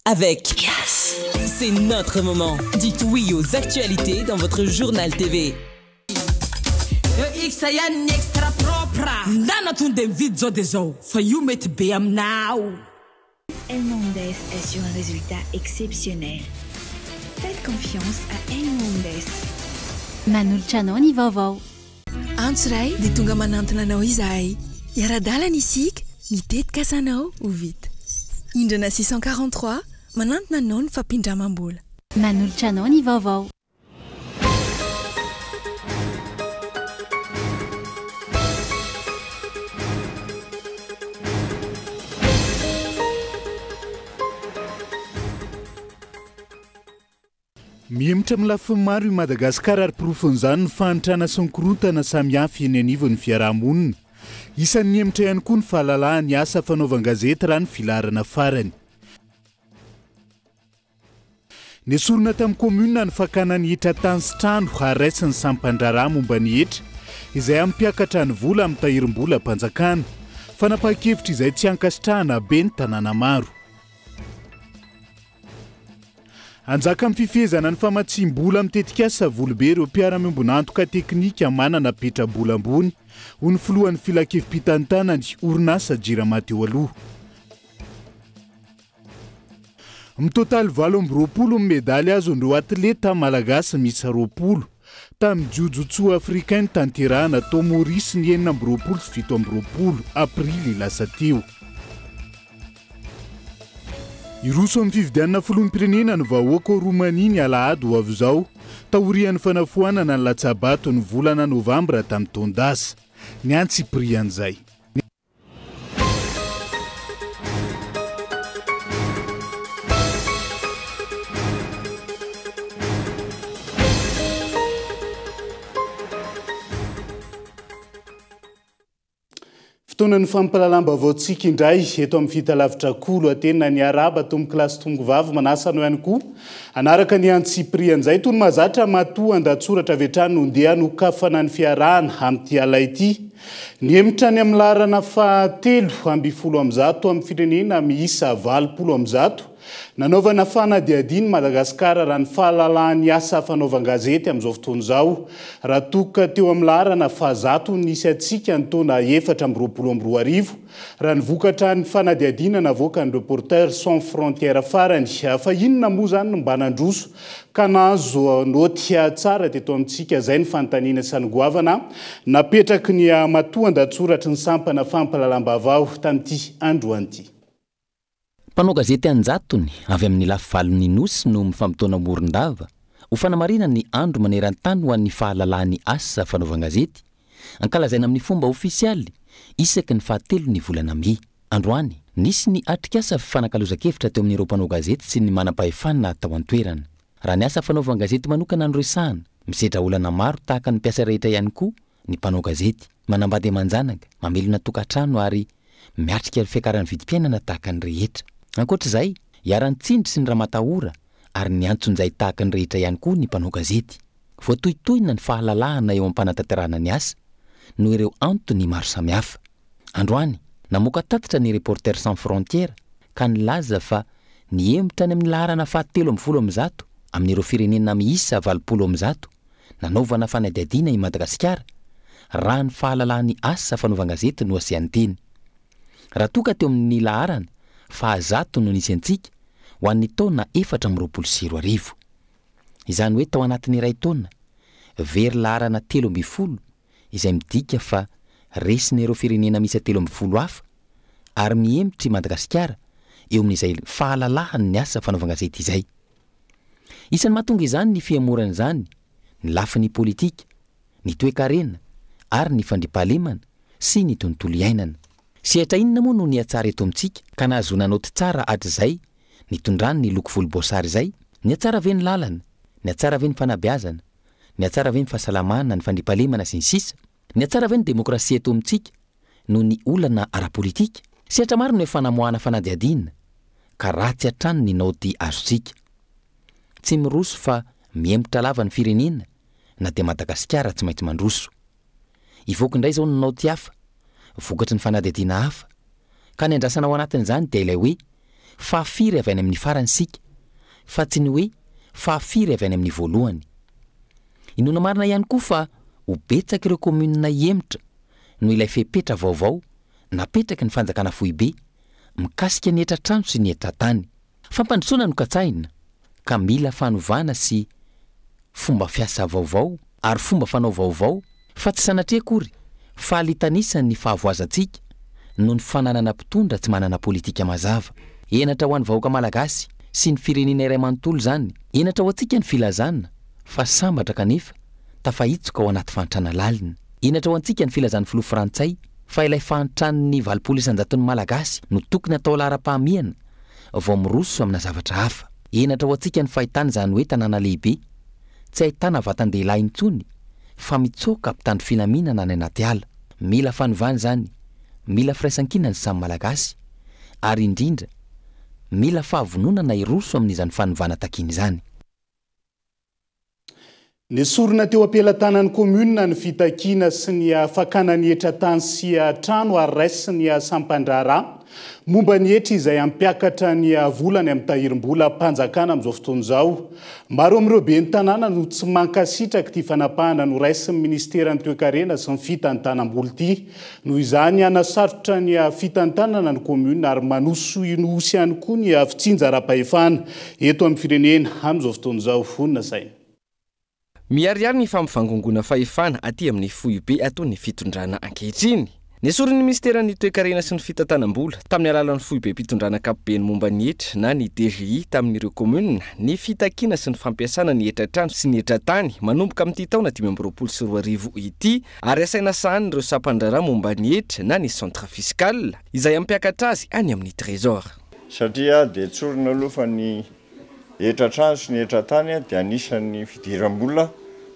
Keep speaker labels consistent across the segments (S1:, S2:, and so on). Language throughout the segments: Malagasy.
S1: Avec Yas, c'est notre moment. Dites oui aux actualités dans votre journal TV.
S2: EX ihany ny extra propre. Ndana tonde mividy zao de zao fa io mety be aminao.
S3: Elmondes assure un résultat exceptionnel. Faites confiance à Elmondes.
S4: Manolotra anao ny vaovao.
S5: Antso iray dia tonga manantona anao izahay. Hiara-dalana isika, ny tetikasanao ho vita. Indrana 643, manantona anao ny fampindramam-bola.
S4: Manolotra anao ny vaovao.
S6: Mihemotra amin'ny lafiny maro i Madagasikara ary porofon'izany ny fahantrana sy ny korontana samihafa eny anivon'ny fiaraha-monina. Isan'ny nihemotra ihany koa ny fahalalahan'ny asa fanaovan-gazety raha ny filaharana farany. Nesorina tamin'ny kaominina ny fakana ny hetra tany sy trano ary raisin'ny sampan-draharaha momba ny hetra izay hampiakatra ny vola amin'ny tahirim-bolam-panjakana. Fanapahan-kevitra izay tsy ankasitrahana ben'ny tanàna maro. Hanjaka amin'ny fifehezana ny famatsiam-bola amin'ny tetikasa Volobe ireo mpiara-miombon'antoka teknika manana petra-bola ambony, hoy ny filohan'ny filankevi-pitantanan'ny orinasa Jirama teo aloha. Mitotaly 28 ny medaly azon'ireo atleta malagasy miisa 20 tamin'ny Jiu-Jitsu Africain notanterahana tao Maurice ny 26 sy 27 aprily lasa teo. Hiroso amin'ny fifidianana filoham-pirenena ny vahoaka ao Romania ny alahady ho avy izao, taorian'ny fanafoanana ny latsabato ny volana novambra tamin'ny taon-dasa. Ny antsipirian'izay. Fotoanan'ny fampahalalam-baovaontsika indray eto amin'ny fitalavitra Kolo Atena ny arahaba tompokolahy sy tompokovavy manasa anao ihany koa hanaraka ny antsipirian'izay toy ny mahazatra matoa an-dahatsoratra avy hatrany no ndeha hanokafana ny fiarahana amin'ity ala ity. Nihemotra any amin'ny laharana fahatelo 112 amin'ny firenena miisa 180 Nanaovana fanadihadiana i Madagasikara raha ny fahalalahan'ny asa fanaovan-gazety amin'izao fotoana izao, raha toa ka teo amin'ny laharana fahazato nisy antsika ny taona 2024, raha ny vokatra ny fanadihadiana navoakan'ny Reporters sans frontières farany. Fa inona moa izany no mba nandroso ka nahazo naoty tsara teto amintsika? Izay ny fanontaniana isan'ny goavana napetraky ny matoan-dahatsoratry ny sampana fampahalalam-baovao tamin'ity androany ity.
S7: Mpanao gazety an-jatony avy amin'ny lafy valon'ny Nosy no mifampitaona Morondava ho fanamarihana ny Andro maneran-tany ho an'ny fahalalahan'ny asa fanaovan-gazety, ankalazaina amin'ny fomba ofisialy isaky ny fahatelon'ny volana mey. Androany, nisy ny atrikasa fifanakalozan-kevitra teo amin'ireo mpanao gazety sy ny manam-pahefana tao an-toerana. Raha ny asa fanaovan-gazety manokana no resahana, misedra olana maro tahaka ny mpiasa rehetra ihany koa ny mpanao gazety, manambady aman-janaka, mamelona tokantrano ary miatrika ny fiakaran'ny vidim-piainana tahaka ny rehetra. Ankoatra izay, iharan'ny tsindry sy ny ramatahora ary ny antsonjay tahaka ny rehetra ihany koa ny mpanao gazety. Voatohitohina ny fahalalahana eo am-panatanterahana ny asa noho ireo antony maro samihafa. Androany, namoaka tatitra ny Reporters sans frontières ka nilaza fa nihemotra any amin'ny laharana fahatelo 110 amin'ireo firenena miisa 180 nanaovana fanadihadiana i Madagasikara raha ny fahalalahan'ny asa fanaovan-gazety no asian-teny. Raha toa ka teo amin'ny laharana fahazato no nisy antsika ho an'ny taona 2024. Izany hoe tao anatin'ny iray taona, very laharana 13 izay midika fa resin'ireo firenena miisa 13 hafa ary mihemotra i Madagasikara eo amin'izay fahalalahan'ny asa fanaovan-gazety izay. Isan'ny mahatonga izany ny fihemoran'izany, ny lafiny politika, ny toekarena ary ny fandriampahalemana sy ny tontolo iainana. Sehatra inona moa no nihatsara eto amintsika ka nahazoana naoty tsara hatrizay nitondrany ny loko volomboasary izay? Nihatsara ve ny lalana? Nihatsara ve ny fanabeazana? Nihatsara ve ny fahasalamana, ny fandriampahalemana sy ny sisa? Nihatsara ve ny demokrasia eto amintsika noho ny olana ara-politika? Sehatra maro no efa namoahana fanadihadiana ka ratsy hatrany ny naoty azontsika. Tsy miroso fa mihemotra lava ny firenena na dia Madagasikara tsy maintsy mandroso. Hivoaka indray izao ny naoty hafa, vokatry ny fanadihadiana hafa, ka ny andrasana ao anatin'izany dia ilay hoe. fahafiry avy any amin'ny farany isika fa tsy ny hoe fahafiry avy any amin'ny voalohany. Inoana marina ihany koa fa ho betsaka ireo kaominina hihemotra noho ilay fepetra vaovao napetraky ny fanjakana foibe mikasika ny hetra-trano sy ny hetra-tany. Fampandrosoana no katsahina ka mila fanovana sy fomba fiasa vaovao ary fomba fanao vaovao fa tsy sanatria akory faly hitanisa ny fahavoazantsika noho ny fananana mpitondra tsy manana politika mazava. Henatra ho an'ny vahoaka malagasy sy ny firenena iray manontolo izany. Henatra ho antsika ny filazana fa sambatra kanefa tafahitsoka ao anaty fahantrana lalina. Henatra ho antsika ny filazan'ny filoha frantsay fa ilay fahantran'ny 80 isan-jaton'ny Malagasy no tokony hatao laharam-pahamehana vao miroso amina zavatra hafa. Henatra ho antsika ny fahitana izany hoe tanàna lehibe tsy ahitana vatan-dehilahy intsony fa mitsoaka mpitandro filaminana any anaty ala. Mila fanovana izany, mila firaisankina ny samy Malagasy ary indrindra mila fahavononana hiroso amin'izany fanovana takiana izany.
S6: Nesorina teo am-pelatanan'ny kaominina ny fitakiana sy ny fakana ny hetra tany sy trano ary raisin'ny sampan-draharaha momba ny hetra izay hampiakatra ny volany amin'ny tahirim-bolam-panjakana amin'izao fotoana izao. Maro amin'ireo ben'ny tanàna no tsy mankasitraka ity fanapahana noraisin'ny minisiteran'ny toekarena sy ny fitantanam-bola ity. Noho izany, hanasarotra ny fitantanana ny kaominina ary manosihosy ihany koa ny fitsinjaram-pahefana eto amin'ny firenena amin'izao fotoana izao. Vonona saina.
S8: Miharihary ny fampivangongoana fahefana aty amin'ny foibe ataon'ny fitondrana ankehitriny. Nesorin'ny minisiteran'ny Toekarena sy ny fitantanam-bola tamin'ny alalan'ny foibem-pitondrana ankapobeny momba ny hetra na ny DGI tamin'ireo kaominina ny fitakiana sy ny fampiasana ny hetra-trano sy ny hetra-tany manomboka amin'ity taona 2025 ity ary asaina sahanin'ireo sampan-draharaha momba ny hetra na ny centre fiscal izay hampiakatra azy any amin'ny Trésor.
S9: Satria dia tsorina aloha fa ny hetra trano sy ny hetra tany dia anisan'ny fidiram-bola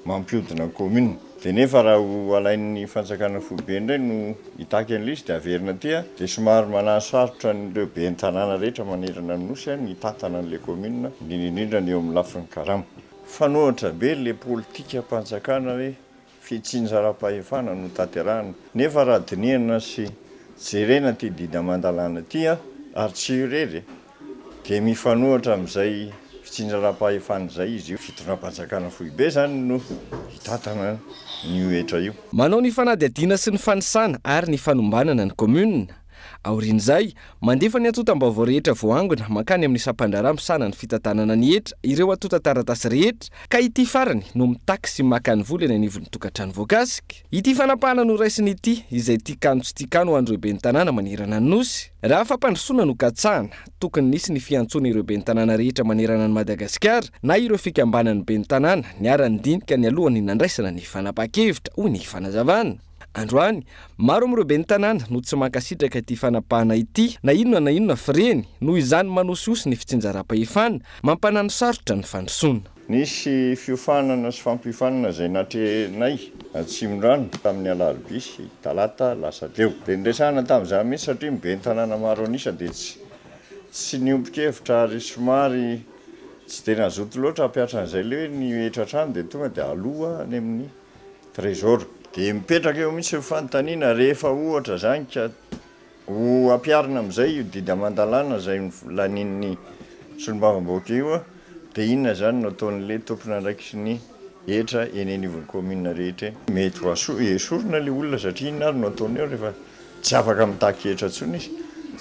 S9: mampihodina ny commune. Dia nefa raha ho alain'ny fanjakana foibe indray no hitaky an'ilay izy dia averina aty dia somary manasarotra an'ireo ben'ny tanàna rehetra manerana ny Nosy ny hitantana an'ilay commune, indrindra indrindra ny eo amin'ny lafiny karama. Fanohatra be ilay politikam-panjakana hoe Fitsinjaram-pahefana no tanterahina. Nefa raha dinihana sy jerena ity didy aman-dalàna ity, ary tsy io irery, dia mifanohitra amin'izay fitsinjaram-pahefana izay izy io. Fitondram-panjakana foibe izany no hitantana an'io hetra io.
S8: Manao ny fanadihadiana sy ny fanisana ary ny fanombanana ny kaominina. Aorian'izay, mandefa ny antontam-baovao rehetra voaangona mankany amin'ny sampandraharaha misahana ny fitantanana ny hetra ireo antontan-taratasy rehetra, ka ity farany no mitaky sy maka ny vola eny anivon'ny tokantrano voakasika. Ity fanapahana noraisina ity, izay tian-kano tsy tian-kano ho an'ireo ben'ny tanàna manerana ny Nosy. Raha fampandrosoana no katsahana, tokony nisy ny fiantsoana ireo ben'ny tanàna rehetra manerana an'i Madagasikara na ireo fikambanan'ny ben'ny tanàna niara-nidinika nialohan'ny nandraisana ny fanapahan-kevitra, hoy ny fanazavana. Androany, maro amin'ireo ben'ny tanàna no tsy mankasitraka ity fanapahana ity na inona na inona firehiny, noho izany manosihosy ny fitsinjaram-pahefana, mampanano sarotra ny fandrosoana.
S9: Nisy fiofanana sy fampiofanana izay natrehinay Atsimondrano tamin'ny alarobia sy talata lasa teo. Dia niresahana tamin'izany mihitsy satria ny ben'ny tanàna maro an'isa dia tsy tsy niombon-kevitra ary somary tsy dia nazoto loatra hampihatra an'izay ilay hoe ny hetra hatrany dia tonga dia aloa any amin'ny Trésor. Dia mipetraka eo mihitsy ny fanontaniana, rehefa ohatra izany ka ho ampiharina amin'izay io didy aman-dalàna izay lanian'ny solombavambahoaka io, dia inona izany no ataon'ilay tompon'andraikitry ny hetra eny anivon'ny kaominina rehetra eny? Mety ho esorina ilay olona satria inona ary no ataony eo rehefa tsy afaka mitaky hetra intsony izy,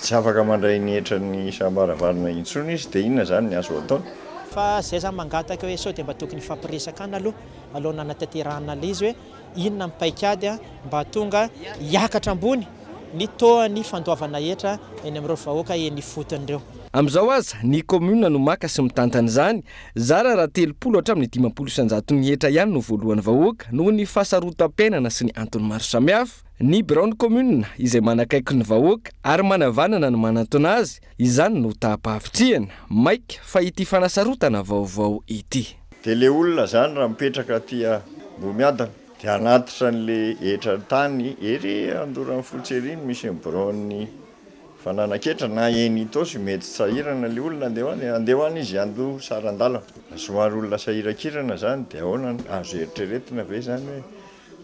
S9: tsy afaka mandray ny hetran'ny isam-baravarana intsony izy, dia inona izany ny azo ataony?
S10: Fa izay izany mangataka hoe sao dia mba tokony hifampiresakana aloha alohan'ny hanatanterahana ilay izy hoe inona ny paikady mba hahatonga hiakatra ambony ny taux-n'ny fandoavana hetra eny amin'ireo vahoaka eny ifotony ireo.
S8: Amin'izao aza, ny kaominina no maka sy mitantana izany, zara raha 30 hatramin'ny 50 isan-jaton'ny hetra ihany no voalohan'ny vahoaka noho ny fahasarotam-piainana sy ny antony maro samihafa. Ny biraon'ny kaominina izay manakaiky ny vahoaka ary manavanana ny manantona azy, izany no taham-pahavitrihana, maika fa ity fanasarotana vaovao ity.
S9: Dia le olona zany raha mipetraka aty Ambohimiadana dia hanatitra an'le hetra tany ery Andoranfotsy ery no misy ny biraon'ny fananan-ketra na eny Itaosy mety tsy sahirana le olona andeha ho any, andeha ho any izy handoa saran-dalana. Somary olona sahirankirana zany dia ahoana, azo eritreretina ve zany hoe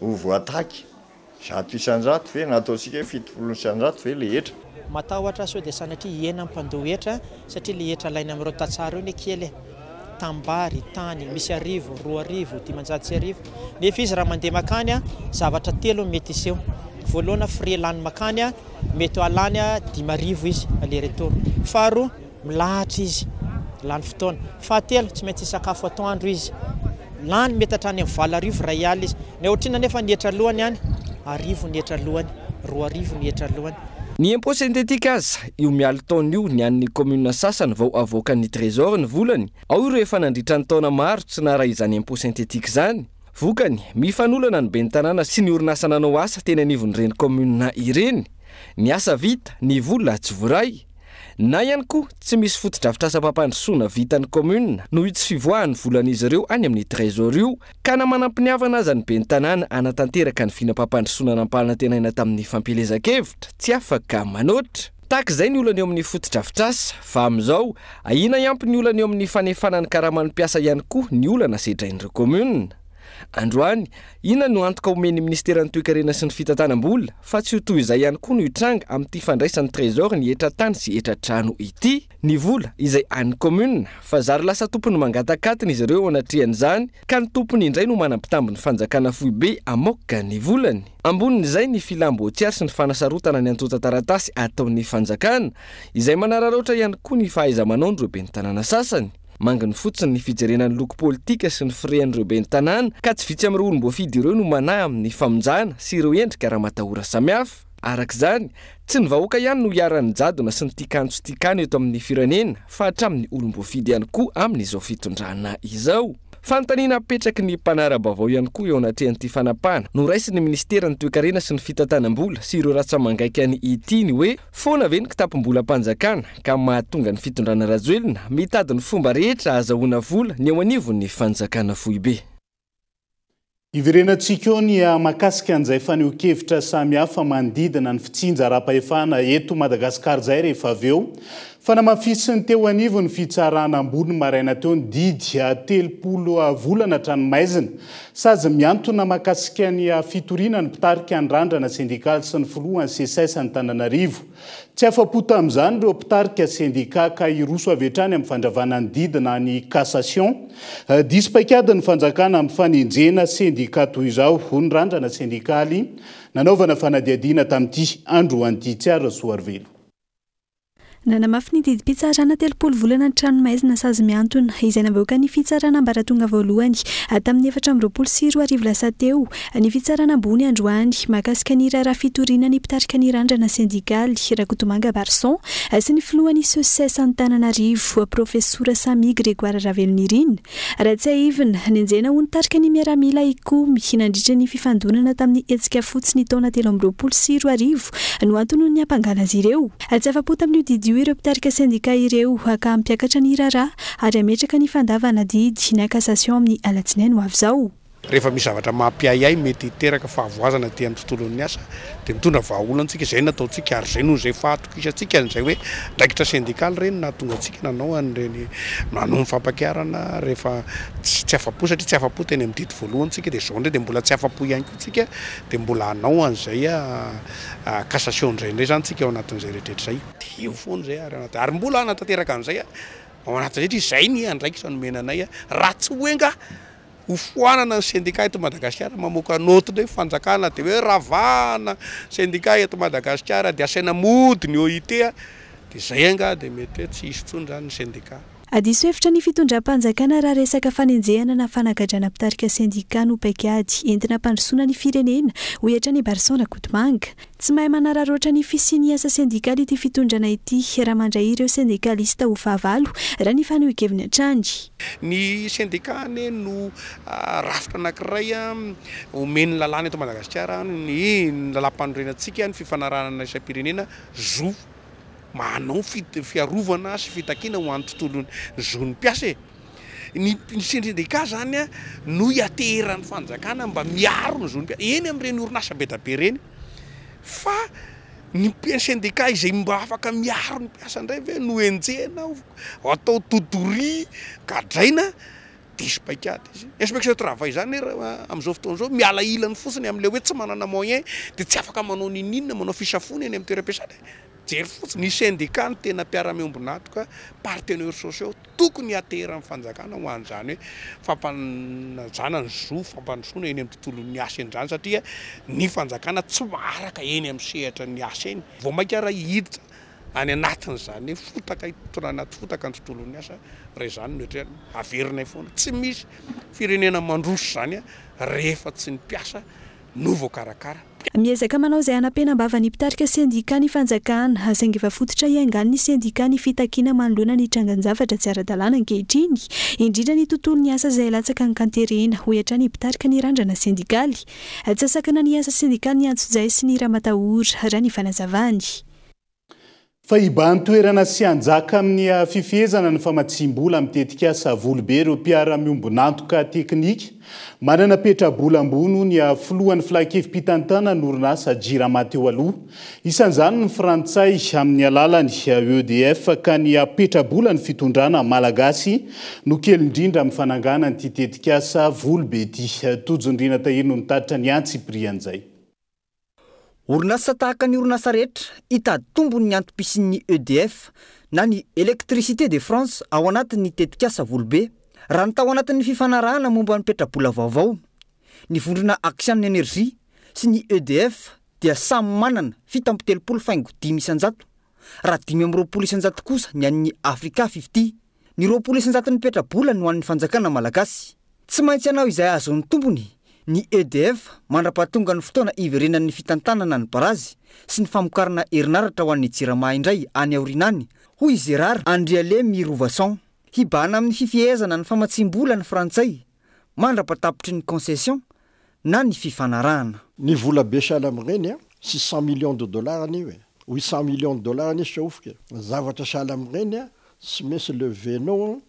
S9: ho voataky 100% ve na ataontsika hoe 70% ve le hetra?
S10: Matahotra sao dia sanatria hihena ny mpandoa hetra satria ilay hetra alaina amin'ireo tantsaha ireo anie kely e. Tanimbary, tany, misy arivo, 2000, 1500. Nefa izy raha mandeha makany, zavatra telo no mety hiseho. Voalohany, frais lany makany, mety ho lany 5000 izy aller retour. Faharoa, milahatra izy, lany fotoana. Fahatelo, tsy maintsy hisakafo atoandro izy. Lany mety hatrany amin'ny 8000, 1000 izy. Ny ohatr'inona anefa ny hetra alohany any? Arivo ny hetra alohany, 2000 ny hetra alohany.
S8: Ny impôt synthétique aza, io mialin-taona io ny an'ny commune sasany vao avoakan'ny Trésor ny volany, ao ireo efa nandritra ny taona maro tsy naharay izany impôt synthétique izany. Vokany, mifanolana ny ben'ny tanàna sy ny orinasa nanao asa teny anivon'ireny commune ireny. Ny asa vita, ny vola tsy voaray. Na ihany koa tsy misy fotodrafitrasam-pampandrosoana vitan'ny commune noho io tsy fivoahan'ny volan'izy ireo any amin'ny Trésor io, ka na manam-piniavana aza ny ben'ny tanàna hanatanteraka ny vinam-pampandrosoana nampanantenaina tamin'ny fampielezan-kevitra, tsy afaka manoatra. Tahaka izay ny olana eo amin'ny fotodrafitrasa, fa amin'izao, ahiana hiampy ny olana eo amin'ny fanefana ny karaman'ny mpiasa ihany koa ny olana sedrain'ireo commune. Androany, inona no antoka omen'ny minisiteran'ny Toekarena sy ny Fitantanam-bola fa tsy ho toy izay ihany koa no hitranga amin'ity fandraisan'ny Trésor ny hetra tany sy hetra trano ity? Ny vola izay an'ny commune, fa zary lasa tompony mangataka-atiny izy ireo eo anatrehan'izany ka ny tompony indray no manam-pitamby ny fanjakana foibe hamoaka ny volany. Ambonin'izay ny filam-boatsiary sy ny fanasarotana ny antontan-taratasy ataon'ny fanjakana, izay manararaotra ihany koa ny fahaiza-manaon'ireo ben'ny tanàna sasany. Manginy fotsiny ny fijerena ny loko politika sy ny firehan'ireo ben'ny tanàna ka tsy vitsy amin'ireo olom-boafidy ireo no manahy amin'ny famonjana sy ireo endrika ramatahora samihafa. Araka izany, tsy ny vahoaka ihany no iharan'ny jadona sy ny tian-kano tsy tian-kano eto amin'ny firenena fa hatramin'ny olom-boafidy ihany koa amin'izao fitondrana izao. Fanontaniana apetraky ny mpanara-baovao ihany koa eo anatrehan'ity fanapahana noraisin'ny minisiteran'ny Toekarena sy ny Fitantanam-bola sy ireo ratsa-mangaikany ity ny hoe foana ve ny kitapom-bolam-panjakana ka mahatonga ny fitondrana Rajoelina mitady ny fomba rehetra ahazahoana vola ny eo anivon'ny fanjakana foibe.
S6: Hiverenantsika eo ny mahakasika an'izay fanehoan-kevitra samihafa manodidina ny fitsinjaram-pahefana eto Madagasikara izay rehefa avy eo. Fanamafisin'ny teo anivon'ny fitsarana ambony maraina teo ny didy 30 volana an-tranomaizina. Sazy mihantona mahakasika ny fitoriana ny mpitarika ny randrana sendikaly sy ny filohan'ny Seces Antananarivo. Tsy afa-po tamin'izany ireo mpitarika sendika ka hiroso avy hatrany amin'ny fandravana ny didy na ny cassation. Diso paikady ny fanjakana amin'ny fanenjehana sendika toy izao, hoy ny randrana sendikaly nanaovana fanadihadiana tamin'ity androany ity. Tsiaro Rasoarivelo.
S4: Nanamafy ny didim-pitsarana 30 volana an-tranomaizina sazy mihantona izay navoakan'ny fitsarana ambaratonga voalohany tamin'ny 2024 lasa teo ny fitsarana ambony androany mahakasika ny raharaha fitoriana ny mpitarika ny randrana sendikaly Rakotomanga Barson sy ny filohan'ny Seces Antananarivo Profesora Sammy Grégoire Ravelonirina. Raha tsiahivina, nenjehina ho nitarika ny miaramila hikomy nandritra ny fifandonana tamin'ny hetsika fotsy ny taona 2023 no antony niampangana azy ireo. Tsy afa-po tamin'io didy io ireo mpitarika sendika ireo ka hampiakatra ny raharaha ary hametraka ny fandavana didy na cassation amin'ny alatsinainy ho avy izao.
S11: Rehefa misy zavatra mampiahiahy mety hiteraka fahavoazana aty amin'ny tontolon'ny asa dia mitondra vahaolana isika, izay no nataontsika ary izay noho izay fahatokisantsika an'izay hoe andraikitra sendikaly ireny no nahatonga antsika nanao an'ireny nanao ny fampiakarana rehefa tsy afa-po satria tsy afa-po teny amin'ny didy voalohany isika dia izao indray dia mbola tsy afa-po ihany koa isika dia mbola hanao an'izay cassation indray indray izany isika ao anatin'izay rehetra rehetra izay. Dia eo foana izay ary anaty ary mbola hanatanteraka an'izay ao anatin'izay satria izay ny andraikitra nomena anay raha tsy hoe angaha Ho foanana ny sendika eto Madagasikara, mamoaka naoty indray fanjakana dia hoe ravahana sendika eto Madagasikara dia asaina mody ny OIT dia izay angaha dia mety hoe tsy hisy intsony izany ny sendika.
S4: Diso hevitra ny fitondram-panjakana raha resaka fanenjehana na fanagadrana mpitarika sendika no paikady entina hampandrosoana ny firenena, hoy hatrany i Barson Rakotomanga. Tsy mahay manararaotra ny fisian'ny asa sendikaly ity fitondrana ity raha mandray ireo sendikalista ho fahavalo, raha ny fanehoan-keviny hatrany.
S11: Ny sendika anie no rafitra anankiray omen'ny lalàna eto Madagasikara, ny lalàmpanorenantsika, ny fifanarahana iraisam-pirenena, zo manao fiarovana sy fitakiana ho an'ny tontolon'ny zon'ny mpiasa e. Ny sendika izany no iateheran'ny fanjakana mba miaro ny zon'ny mpiasa eny amin'ireny orinasa be dia be ireny. Fa ny sendika izay mba afaka miaro ny mpiasa indray ve no enjehina, atao dodoria, gadraina? Diso paikady izy. Inspection travail izany amin'izao fotoana izao miala ilany fotsiny amin'ilay hoe tsy manana moyen dia tsy afaka manao n'inon'inona, manao fisafoana eny amin'ny toeram-piasana e. Jery fotsiny, ny syndicat no tena mpiara-miombon'antoka, partenaires sociaux tokony hiateran'ny fanjakana ho an'izany hoe fampanajana ny zo, fampandrosoana eny amin'ny tontolon'ny asa eny izany satria ny fanjakana tsy maharaka eny amin'ny sehatra ny asa eny. Vao mainka ary hiditra any anatin'izany fotaka hitondrana anaty fotaka ny tontolon'ny asa raha izany no eritreretina. Averinay foana, tsy misy firenena mandroso izany rehefa tsy ny mpiasa no voakarakara.
S4: Miezaka manao izay hanampenam-bava ny mpitarika sendika ny fanjakana, saingy efa fototra iaingan'ny sendika ny fitakiana manoloana ny trangan-javatra tsy ara-dalàna ankehitriny, indrindra ny tontolon'ny asa izay latsaka an-kanterena, hoy hatrany ny mpitarika ny randrana sendikaly. Tsy asakana ny asa sendikaly ny antsojay sy ny ramatahora, raha ny fanazavany.
S6: Fa hibahan-toerana sy hanjaka amin'ny fifehezana ny famatsiam-bola amin'ny tetikasa Volobe ireo mpiara-miombon'antoka teknika. Manana petra-bola ambony hoy ny filohan'ny filankevi-pitantanan'ny orinasa Jirama teo aloha. Isan'izany ny frantsay amin'ny alalan'ny EDF ka ny petra-bolan'ny fitondrana malagasy no kely indrindra amin'ny fananganana ity tetikasa Volobe ity. Tojo Ndriana Tahiry no nitatitra ny antsipirian'izay.
S12: Orinasa tahaka ny orinasa rehetra, hitady tombony ny antom-pisian'ny EDF na ny Electricité de France ao anatin'ny tetikasa Volobe. Raha ny tao anatin'ny fifanarahana momba ny petrabola vaovao, ny vondrona Axian Energy sy ny EDF dia samy manana 37.5%, raha 25% kosa ny an'ny Africa Fifty. Ny 20 isan-jaton'ny petrabola no an'ny fanjakana malagasy. Tsy maintsy hanao izay hahazoany tombony ny EDF mandra-pahatonga ny fotoana hiverenan'ny fitantanana ny barazy sy ny famokarana herinaratra ho an'ny Jirama indray any aoriana any, hoy i Gérard Andrialemirovason. Hibahana amin'ny fifehezana ny famatsiam-bola ny frantsay mandra-pahatapitry ny concession na ny fifanarahana.
S9: Ny vola be sahala amin'ireny a, six cent millions de dollars anie io e, huit cent millions de dollars anie saofika e, zavatra sahala amin'ireny a, tsy maintsy lever-nao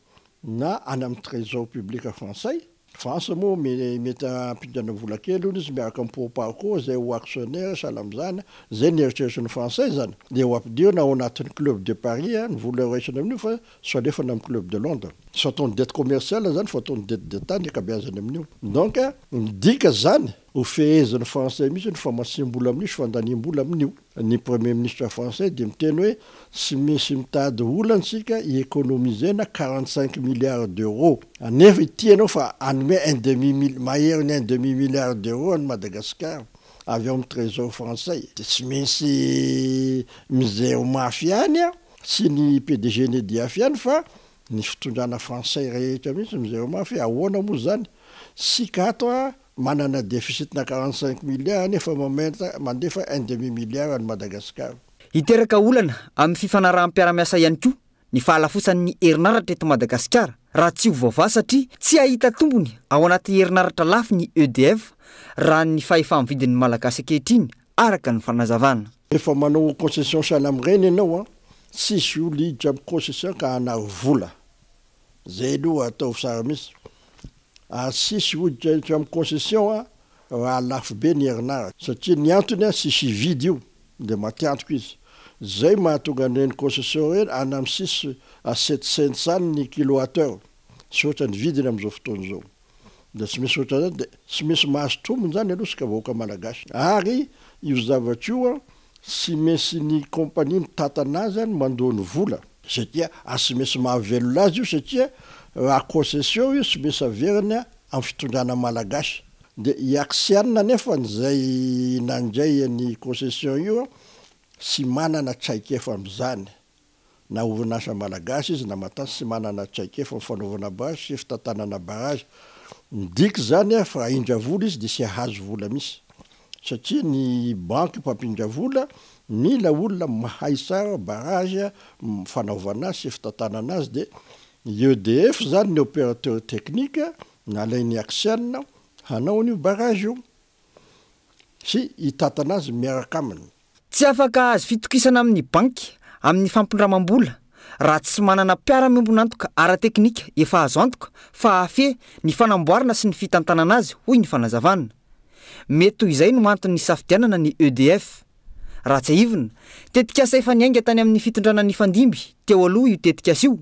S9: na any amin'ny trésor public frantsay, France moa mety hampindrana vola kely hono izy miaraka amin'ny Proparco izay ho actionnaire sahala amin'izany, izay ny eritreritry ny frantsay izany, dia ho ampidirina ao anatin'ny club de Paris ny vola raisina amin'io fa Tsy alefany amin'ny club de Londres. Tsy ataony dette commerciale zany fa ataony dette d'etat ny ankabeazany amin'io. Donc midika zany ho fehezin'ny français mihitsy ny famatsiam-bola amin'io sy fandaniam-bola amin'io. Ny premier ministre français dia miteny hoe tsy misy mitady olana isika hi-economiser-na 45 milliards d'euros. Anefa ity ianao fa hanome un demi mil- maherin'ny un demi milliard d'euros an'i Madagasikara avy ao amin'ny trésor français. Dia tsy maintsy mijery mafy ihany an. Tsy ny PDG ny EDF ihany fa ny fitondrana frantsay rehetra mihitsy mijery mafy hoe ahoana moa izany sika ato a manana deficit na 45 milliards nefa mamenta mandefa un demi milliard any Madagascar.
S12: Hiteraka olana amin'ny fifanaraham-piarahamiasa ihany koa ny fahalafosan'ny herinaratra eto Madagasikara raha tsy ho voavaha satria tsy hahita tombony ao anaty herinaratra lafo ny EDF raha ny fahefa-mividin'ny Malagasy ankehitriny araka ny fanazavana.
S9: Rehefa manao concession sahala amin'ireny ianao an, tsisy olona hiditra amin'ny concession ka hanary vola. Zay aloha ataovy tsara mihitsy. Ary tsisy hoditra hiditra amin'ny concession an, raha lafo be ny herinaratra. Satria ny antony an, tsisy hividy io, dia matiantoka izy. Zay mahatonga an'ireny concession ireny any amin'ny six à sept cents any ny kilowatt heure. Tsy ohatran'ny vidiny amin'izao fotoana izao. Dia tsy misy ohatran'izany dia tsy misy mahazo tombony izany aloha isika vahoaka malagasy. Ary io zavatra io an, tsy maintsy ny compagnie mitantana azy an mandoa ny vola satria ary tsy maintsy mahavelona azy io satria raha concession io tsy maintsy averiny amin'ny fitondrana malagasy. Dia i Axian anefa izay nandray ny concession io an, tsy manana traikefa amin'izany. Na orinasa malagasy izy na matasy tsy manana traikefa amin'ny fanaovana barrage sy fitantanana barrage. Midika izany fa raha hindra vola izy dia tsy hahazo vola mihitsy. Satria ny banky mpampindra vola mila olona mahay tsara barrage fanaovana azy sy fitantanana azy dia ny EDF izany ny opérateur technique nalain'i Axian hanao an'io barrage io sy hitantana azy miaraka aminy.
S12: Tsy afaka hahazo fitokisana amin'ny banky amin'ny fampindramam-bola raha tsy manana mpiara-miombon'antoka ara-teknika efa azo antoka fa hahafehy ny fanamboarana sy ny fitantanana azy, hoy ny fanazavana. Mety ho izay no antony nisafidianana ny EDF. Raha tsiahivina, tetikasa efa niainga tany amin'ny fitondrana nifandimby teo aloha io tetikasa io,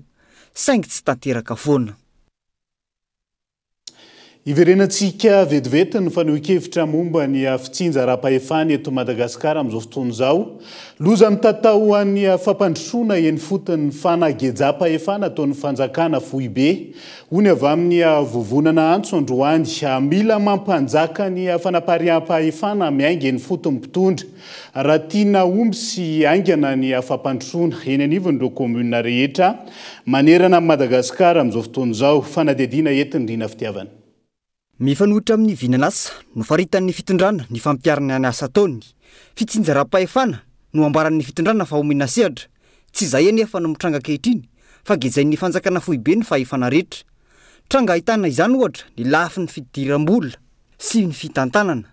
S12: saingy tsy tanteraka foana.
S6: Hiverenantsika vetivety ny fanehoan-kevitra momba ny fitsinjaram-pahefana eto Madagasikara amin'izao fotoana izao. Loza mitatao ho an'ny fampandrosoana eny ifotony ny fanagejam-pahefana ataon'ny fanjakana foibe, hoy ny avy amin'ny Vovonana Antso androany. Mila mampanjaka ny fanapariaham-pahefana miainga eny ifotony mpitondra raha tiana hahomby sy haingana ny fampandrosoana eny anivon'ireo kaominina rehetra manerana an'i Madagasikara amin'izao fotoana izao. Fanadihadiana entin'i Rina Fitiavana.
S12: Mifanohitra amin'ny vinan'asa nofaritan'ny fitondrana ny fampiharana ny asa ataony. Fitsinjaram-pahefana no ambaran'ny fitondrana fa omena sehatra. Tsy izay anefa no mitranga ankehitriny fa gejain'ny fanjakana foibe ny fahefana rehetra. Tranga ahitana izany ohatra ny lafiny fidiram-bola sy ny fitantanana.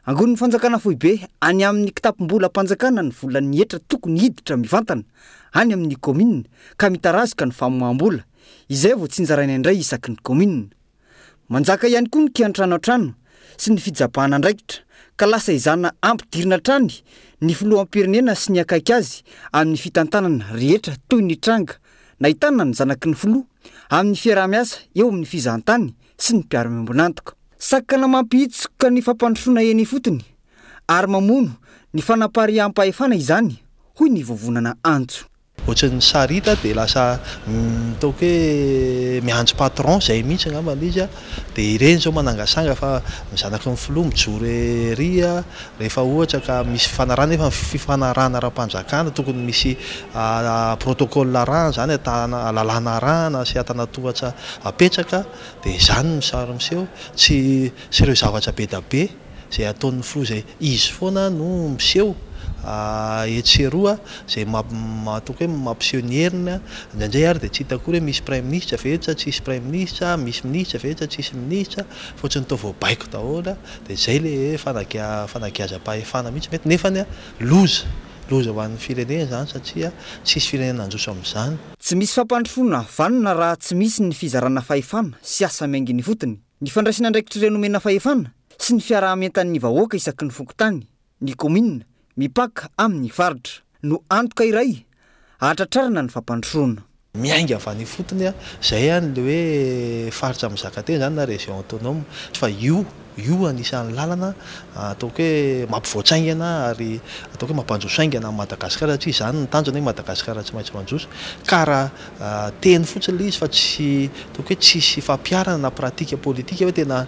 S12: Angonin'ny fanjakana foibe any amin'ny kitapom-bolam-panjakana ny volan'ny hetra tokony hiditra mivantana any amin'ny kaominina ka mitarazoka ny famoaham-bola, izay vao tsinjaraina indray isaky ny kaominina. Manjaka ihany koa ny kiantrano an-trano sy ny fijabahana andraikitra ka lasa ezahana ampidirina hatrany ny filoham-pirenena sy ny akaiky azy amin'ny fitantanana rehetra toy ny tranga nahitana ny zanaky ny filoha amin'ny fiaraha-miasa eo amin'ny fizahantany sy ny mpiara-miombon'antoka. Sakana mampihitsoka ny fampandrosoana eny ifotony ary mamono ny fanapariaham-pahefana izany, hoy ny vovonana Antso.
S13: Ohatran'ny sary hita dia lasa ataoko hoe miantso patron izay mihitsy angamba ilay izy an, dia ireny izao manangasanga fa ny zanaky ny filoha mijoro ery an, rehefa ohatra ka misy fifanarahana nefa ny fifanarahana ara-panjakana tokony misy protocole arahana izany, lalàna arahana sy antanatohatra apetraka Dia izany no sary miseho, tsy sy ireo zavatra be da be izay ataon'ny filoha izay izy foana no miseho etsy sy eroa izay ataoko hoe mampiseho ny heriny, indraindray ary dia tsy hita akory hoe misy praiminisitra ve eto sa tsisy praiminisitra, misy minisitra ve eto sa tsisy minisitra, fa ohatran'ny toa voabaiko daholo, dia izay ilay hoe fanagiazam-pahefana mihitsy mety, nefany loza. Loza ho an'ny firenena izany satria tsisy firenena handroso amin'izany.
S12: Tsy misy fampandrosoana vanona raha tsy misy ny fizarana fahefana sy asa miainga eny ifotony, ny fandraisana andraikitr'ireo nomena fahefana sy ny fiaraha-mientan'ny vahoaka isaky ny fokontany, ny kaominina, mipaka amin'ny faritra, no antoka iray hahatratrarana ny fampandrosoana.
S13: Miainga avy any ifotony, izay any ilay hoe faritra mizaka tena izany na région autonome, fa io, io anisan'ny lalana ataoko hoe mampivoatra haingana ary ataoko hoe mampandroso haingana an'i Madagasikara satria izany no tanjona hoe Madagasikara tsy maintsy mandroso, ka raha teny fotsiny ilay izy fa tsy ataoko hoe tsisy fampiharana na pratique politique hoe tena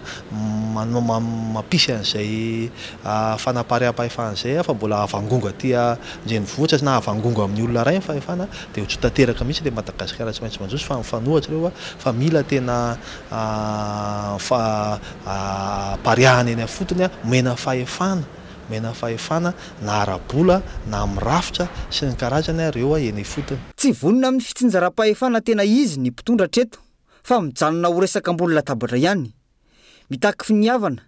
S13: mampisy an'izay fanapariaham-pahefana izay fa mbola avangongo aty an-drenivohitra na avangongo amin'ny olona iray ny fahefana dia ho tsy tanteraka mihitsy ilay Madagasikara tsy maintsy mandroso fa mifanohitra ireo fa mila tena apariahana eny ifotony, omena fahefana, omena fahefana na ara-bola na amin'ny rafitra sy ny karazany ireo eny ifotony.
S12: Tsy vonona amin'ny fitsinjaram-pahefana tena izy ny mpitondra hatreto fa mijanona ho resaka ambony latabatra ihany. Mitaky finiavana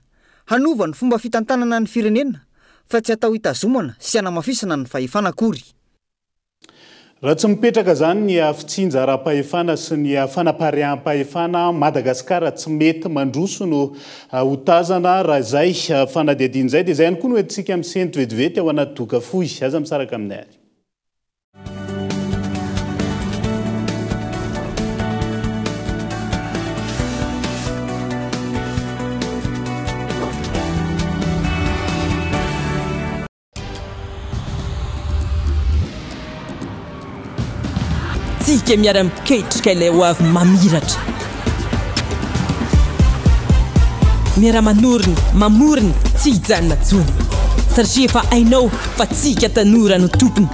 S12: hanova ny fomba fitantanana ny firenena fa tsy atao hitazomana sy hanamafisana ny fahefana akory.
S6: Raha tsy mipetraka izany ny fitsinjaram-pahefana sy ny fanapariaham-pahefana, Madagasikara tsy mety mandroso no ho tazana raha izay fanadihadiana izay. Dia izay ihany koa no entintsika misento vetivety ao anaty doka fohy. Aza misaraka aminay ary.
S1: Tsika miara-miketrika ilay ho avy mamiratra. Miara-manorina, mamorona, tsy hijanona intsony. Satria efa hainao fa tsika tanora no tompony.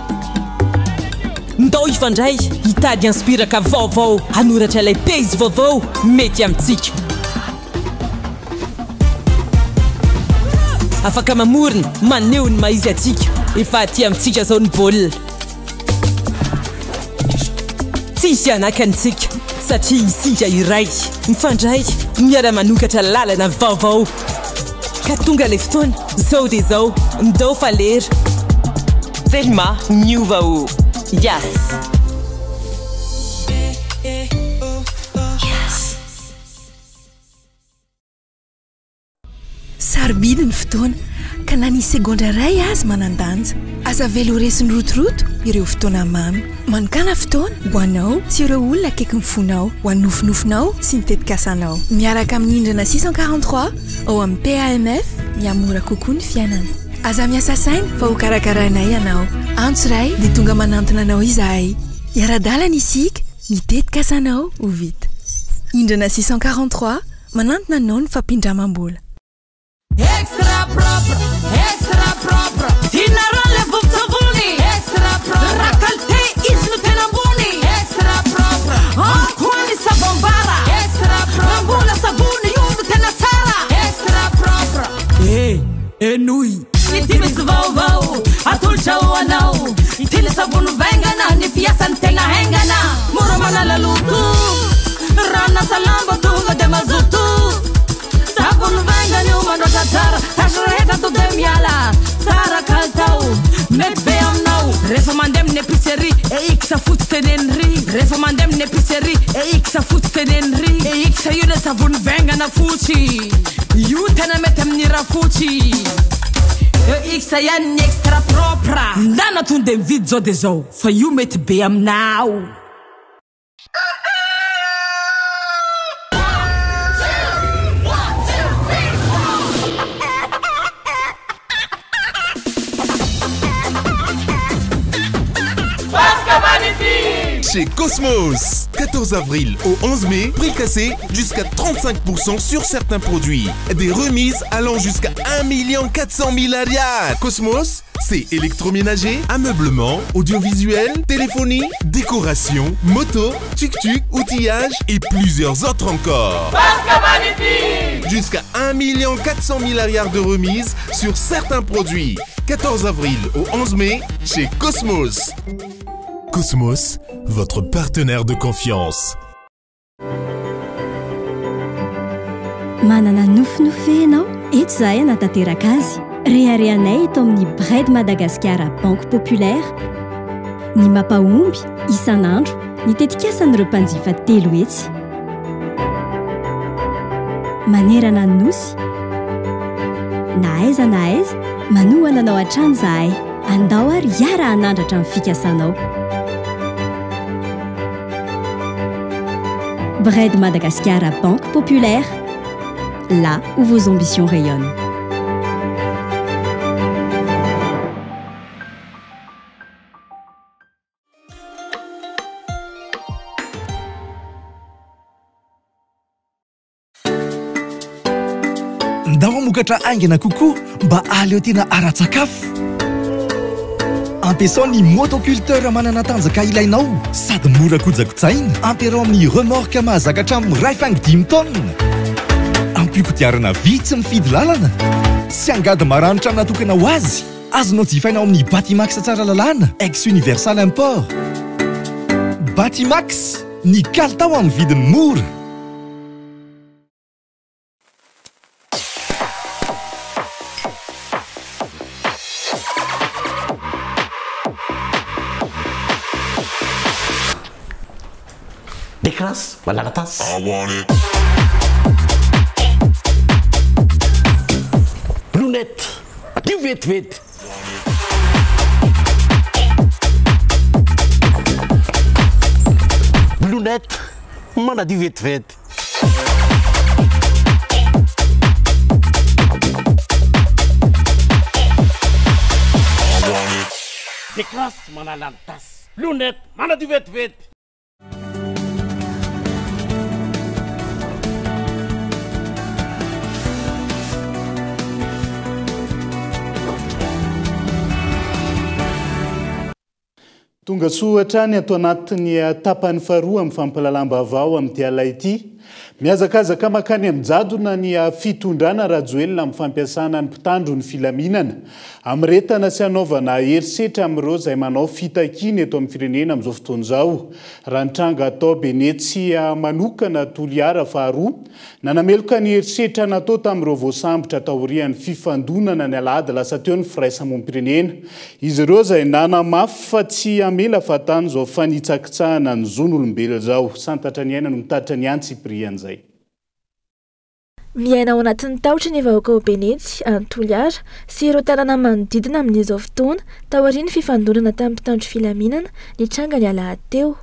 S1: Ndao hifandray, hitady inspiraka vaovao, hanoratra ilay pejy vaovao mety amintsika. Afaka mamorona, maneho ny maha izy antsika. Efa aty amintsika izao ny baolina. Tsy hisy hanakana isika satria isika iray, mifandray, miara-manokatra lalana vaovao. Ka tonga ilay fotoana, izao dia izao, ndao fa lera. Telma miova o! Yas!
S5: Sarobidy ny fotoana. Ka na ny segondra iray aza manan-danja. Aza avela ho resin'ny rotoroto ireo fotoana mamy. Manokàna fotoana ho anao sy ireo olona akaikin'ny fonao, ho an'ny nofinofinao sy ny tetikasanao. Miaraka amin'ny Indrana 643 ao amin'ny PAMF, mihamora kokoa ny fiainana. Aza miasa saina fa hokarakarainay ianao. Antso iray dia tonga manantona anao izahay. Hiara-dalana isika, ny tetikasanao ho vita. Indrana 643, manantona anao ny fampindramam-bola.
S2: Extra propre, extra propre. Tianareo le vovon-tsavony. Extra propre. Raha qualité izy no tena ambony. Extra propre. Ao koa ny savon bara. Extra propre. Raha mbola savony io no tena tsara. Extra propre. Eh, henoy. Ity misy vaovao atolotra ho anao. Ity ny savony vaingana, ny fiasany tena haingana. Mora manala loto. Raha hanasa lamba tonga dia mazoto. Savony vaingana io mandratra tsara, tasy rehetra to de miala. Tsara kalitao, mety be aminao. Rehefa mandeha amin'ny épicerie, EX fotsy teneno ry. Rehefa mandeha amin'ny épicerie, EX fotsy teneno ry. EX io le savony vaingana fotsy, io tena mety amin'ny rafotsy. EX ihany ny extra propre. Ndana tonde mividy zao de zao, fa io mety be aminao.
S14: Chez Cosmos, 14 avril au 11 mai, prix cassé jusqu'à 35% sur certains produits. Des remises allant jusqu'à 1 400 000 ariary. Cosmos, c'est électroménager, ameublement, audiovisuel, téléphonie, décoration, moto, tuk-tuk, outillage et plusieurs autres encore. Jusqu'à 1 400 000 ariary de remise sur certains produits. 14 avril au 11 mai, chez Cosmos. Cosmos, votre partenaire de confiance.
S15: Manana nofinofy ve ianao? Eto izahay hanatanteraka azy. Reharehanay eto amin'ny Bred Madagasikara Banque Populaire ny mampahomby isan'andro ny tetikasan'ireo mpanjifa telo hetsy manerana ny Nosy. Na aiza na aiza, manohana anao hatrany izahay. Andao ary hiara-hanandratra ny fikasanao. Bred Madagasikara Banque Populaire, là où vos ambitions rayonnent.
S16: Ndao hamokatra haingana kokoa mba hahaleo tena ara-tsakafo. Ampiasao ny motoculteur manana tanjaka ilainao sady mora kojakojaina. Ampiarao amin'ny remorque mahazaka hatramin'ny iray faingo dimy taonina. Ampio kodiarana vy tsy mifidy lalana sy angady maranitra natokana ho azy. Azonao jifaina ao amin'ny Batimax Tsaralalàna, ex Universal Import. Batimax, ny kalitao amin'ny vidiny mora.
S17: Déclasse, malala tasse. Blonette, adio vetivety. Blonette, manadio vetivety. Déclasse, manala ny tasy. Blonette, manadio vetivety.
S6: Tonga soa hatrany ato anatin'ny tapany faharoa amin'ny fampahalalam-baovao amin'ity alina ity. Mihazakazaka mankany amin'ny jadona ny fitondrana Rajoelina amin'ny fampiasana ny mpitandro ny filaminana. Hamoretana sy hanaovana herisetra amin'ireo izay manao fitakiana eto amin'ny firenena amin'izao fotoana izao. Raha ny tranga atao Benetsy manokana Toliara faharoa, nanameloka ny herisetra natao tamin'ireo voasambotra taorian'ny fifandonana ny alahady lasa teo ny firaisamonim-pirenena. Izy ireo izay nanamafy fa tsy hamela fahatany izao fanitsakitsahana ny zon'olombelona izao. Santatra ny aina no mitatitra ny antsipirian'izay.
S18: Miaina ao anatin'ny tahotra ny vahoaka ao Benetsy, any Toliara, sy ireo tanàna manodidina amin'izao fotoana, taorian'ny fifandonana tamin'ny mpitandro filaminana nitranga ny alahady teo.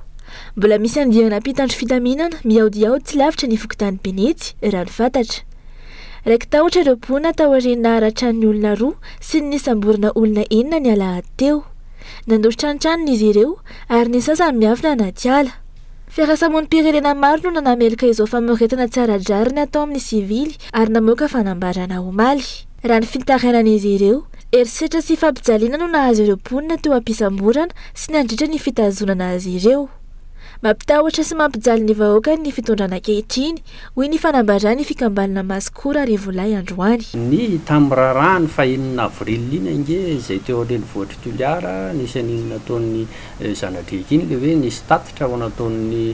S18: Mbola misy andiana mpitandro filaminana mihaodihaody tsy lavitra ny fokontany Benetsy, raha ny fantatra. Raiki-tahotra ireo mponina taorian'ny naharatran'ny olona roa sy ny nisamborana olona enina ny alahady teo. Nandositra ny tranony izy ireo ary ny sasany miafina anaty ala. Fiarahamonim-pirenena maro no nanameloka izao famoretana tsy ara-drariny atao amin'ny sivily ary namoaka fanambarana omaly. Raha ny fitarainan'izy ireo, herisetra sy fampijaliana no nahazo ireo mponina teo am-pisamborana sy nandritra ny fitazonana azy ireo. Mampitahotra sy mampijaly ny vahoaka ny fitondrana ankehitriny, hoy ny fanambaran'ny fikambanana Masikoro Arivolahy androany.
S19: Ny tamin'ny raharaha ny fahenina avril iny ange izay teo an-drenivohitr'i Toliara nisy an'iny nataon'ny Zana-driaka iny le hoe nisy tatitra ho nataon'ny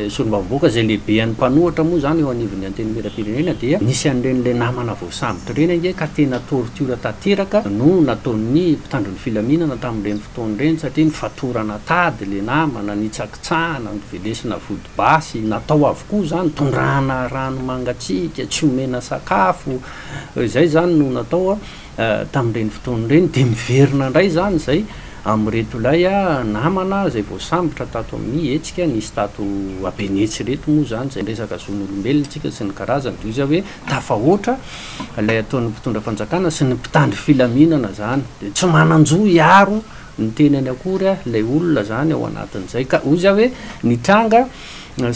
S19: solombavambahoaka izay lehibean'ny mpanohitra moa izany eo anivon'ny antenimierampirenena dia nisy an'ireny le namana voasambotra ireny ange ka tena torture tanteraka no nataon'ny mpitandro ny filaminana tamin'ireny fotoana ireny satria nifatorana tady le namana, nitsakitsahana, novelesina vody basy, natao avokoa izany, tondrahana rano mangatsiaka, tsy omena sakafo, izay izany no natao. tamin'ireny fotoana ireny dia miverina indray izany izay amin'ireto ilay namana izay voasambotra tato amin'ny hetsika nisy tato Abenetsy ireto moa izany izay resaka zon'olombelona tsika sy ny karazany dia hoy izy hoe tafahoatra ilay ataon'ny mpitondra fanjakana sy ny mpitandro filaminana izany dia tsy manan-jo hiaro ny tenany akory ilay olona izany ao anatin'izay ka hoy izy hoe ny tranga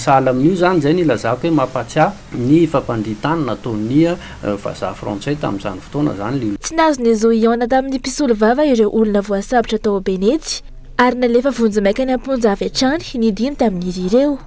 S19: sahala amin'io izany izay no ilazako hoe mampatsiahy ny fampandrian-tany nataon'ny vazaha frantsay tamin'izany fotoana izany le.
S18: Tsy nahazo ny zo hihaona tamin'ny mpisolovava ireo olona voasambotra tao Benetsy ary nalefa vonjimaika any am-ponja avy hatrany ny dimy tamin'izy ireo.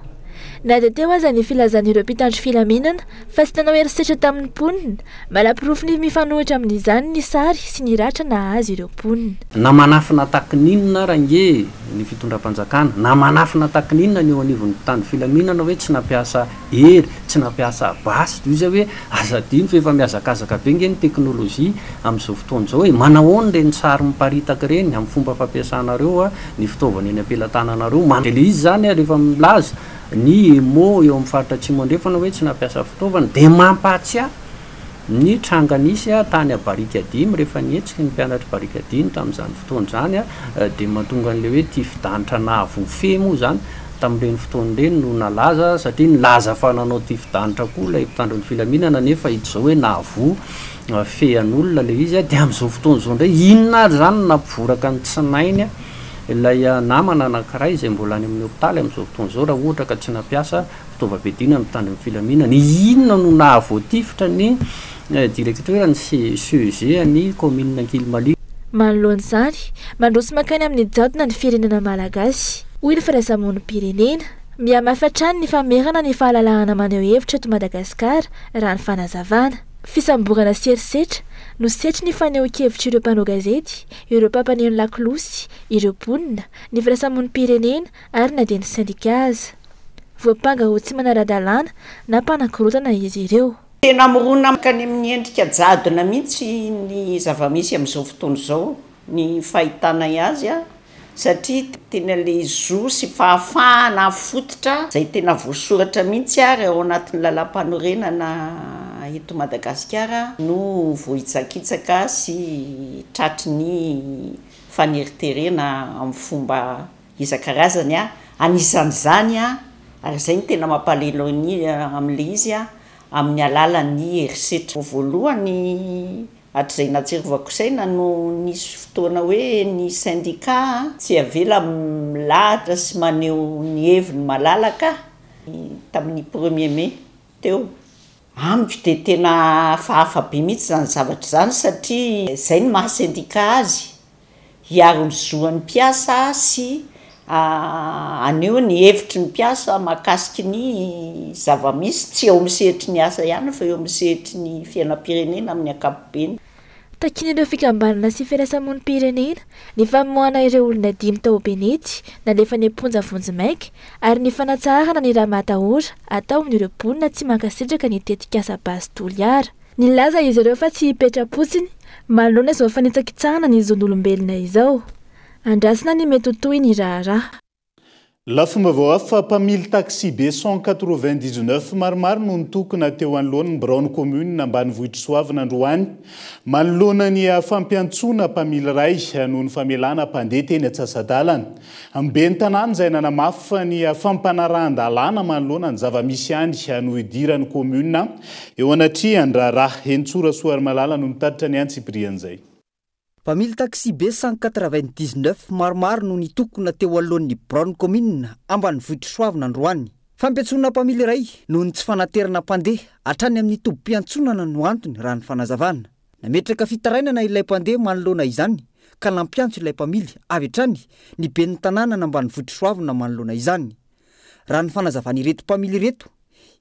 S18: Na dia teo aza ny filazan'ireo mpitandro filaminana fa tsy nanao herisetra tamin'ny mponina, manaporofo ny mifanohitra amin'izany ny sary sy ny ratra nahazo ireo mponina.
S19: Na manafina takininona ary ange ny fitondram-panjakana, na manafina takininona ny eo anivon'ny mpitandro filaminana hoe tsy nampiasa hery, tsy nampiasa basy, dia hoy izy hoe aza adino fa efa mihazakazaka be nge ny teknolojia amin'izao fotoana izao e, manahoana ireny sary miparitaka ireny amin'ny fomba fampiasanareo ny fitaovana eny am-pelatananareo, dia ilay izy izany rehefa milaza ny Emmo eo amin'ny faritra Atsimo Andrefana hoe tsy nampiasa fitaovana dia mampahatsiahy ny tranga nisy tany Barikadimy rehefa nihetsiky ny mpianatr'i Barikadimy tamin'izany fotoana izany dia mahatonga an'ilay hoe tifi-danitra nahavoafehy moa izany tamin'ireny fotoana ireny no nalaza satria nilaza fa nanao tifi-danitra koa ilay mpitandro ny filaminana nefa hita izao hoe nahavoa fehy an'olona ilay izy dia amin'izao fotoana izao indray inona ary izany no nampivoraka ny tsinainy ilay namana anankiray izay mbola any amin'ny hopitaly amin'izao fotoana izao raha ohatra ka tsy nampiasa fitaovam-piadiana ny mpitandro ny filaminana. Inona no nahavoatifitra ny directeur ny CEG ny kaominina Ankilimalia?
S18: Manoloana izany, mandroso mankany amin'ny jadona ny firenena malagasy, hoy ny firaisamonim-pirenena. Mihamafy hatrany ny famerana ny fahalalahana maneho hevitra eto Madagasikara, raha ny fanazavana. Fisamborana sy herisetra no setry ny fanehoan-kevitr'ireo mpanao gazety, ireo mpampaneno lakolosy, ireo mponina, ny firaisamonim-pirenena ary na dia ny sendika aza. Voampanga ho tsy manara-dalàna na mpanakorontana izy ireo.
S20: Tena mirona mankany amin'ny endrika jadona mihitsy ny zava-misy amin'izao fotoana izao ny fahitanay azy satria tena ilay zo sy fahafahana fototra izay tena voasoratra mihitsy ary ao anatin'ny lalàmpanorenana eto Madagasikara no voahitsakitsaka sy tratry ny faneriterena amin'ny fomba isan-karazany, anisan'izany ary izay no tena mampalahelo ny amin'ilay izy amin'ny alalan'ny herisetra. Voalohany hatrizay nahatsiarovako saina no nisy fotoana hoe ny syndicat tsy avela milahatra sy maneho ny heviny malalaka tamin'ny premier mai teo. Amiko dia tena hafahafa be mihitsy izany zavatra izany satria izay no maha syndicat azy, hiaro ny zoan'ny mpiasa sy haneho ny hevitry ny mpiasa mahakasiky ny zava-misy, tsy eo amin'ny sehatry ny asa ihany fa eo amin'ny sehatry ny fiainam-pirenena amin'ny ankapobeny.
S18: Takian'ireo fikambanana sy firaisamonim-pirenena ny famoahana ireo olona dimy tao Benety nalefa any am-ponja vonjimaika ary ny fanatsaharana ny ramatahora atao amin'ireo mponina tsy mankasitraka ny tetikasa Base Toliara. Nilaza izy ireo fa tsy hipetra-potsiny manoloana izao fanitsakitsahana ny zon'olombelona izao. Andrasana ny mety ho tohin'ny raharaha.
S6: Lafim-baovao hafa, mpamily taxi-be 199 maromaro no nitokona teo anoloan'ny biraon'ny kaominina ambanivohitr'i Soavina androany manoloana ny fampiantsoana mpamily iray noho ny famelana mpandeha teny antsasa-dalana. Ny ben'ny tanàna izay nanamafy fa ny fampanarahan-dalàna manoloana ny zava-misy ihany no idiran'ny kaominina eo anatrehan-draharaha. Henintsoa Rasoarimalala no nitatitra ny antsipirian'izay.
S12: Mpamily taxi-be 199 maromaro no nitokona teo alohan'ny biraon'ny kaominina ambanivohitr'i Soavina androany. Fampiantsoana mpamily iray noho ny tsy fanaterana mpandeha hatrany amin'ny tobim-piantsonana no antony raha ny fanazavana. Nametraka fitarainana ilay mpandeha manoloana izany ka nampiantso ilay mpamily avy hatrany ny ben'ny tanànan'ambanivohitr'i Soavina manoloana izany. Raha ny fanazavan'ireto mpamily ireto,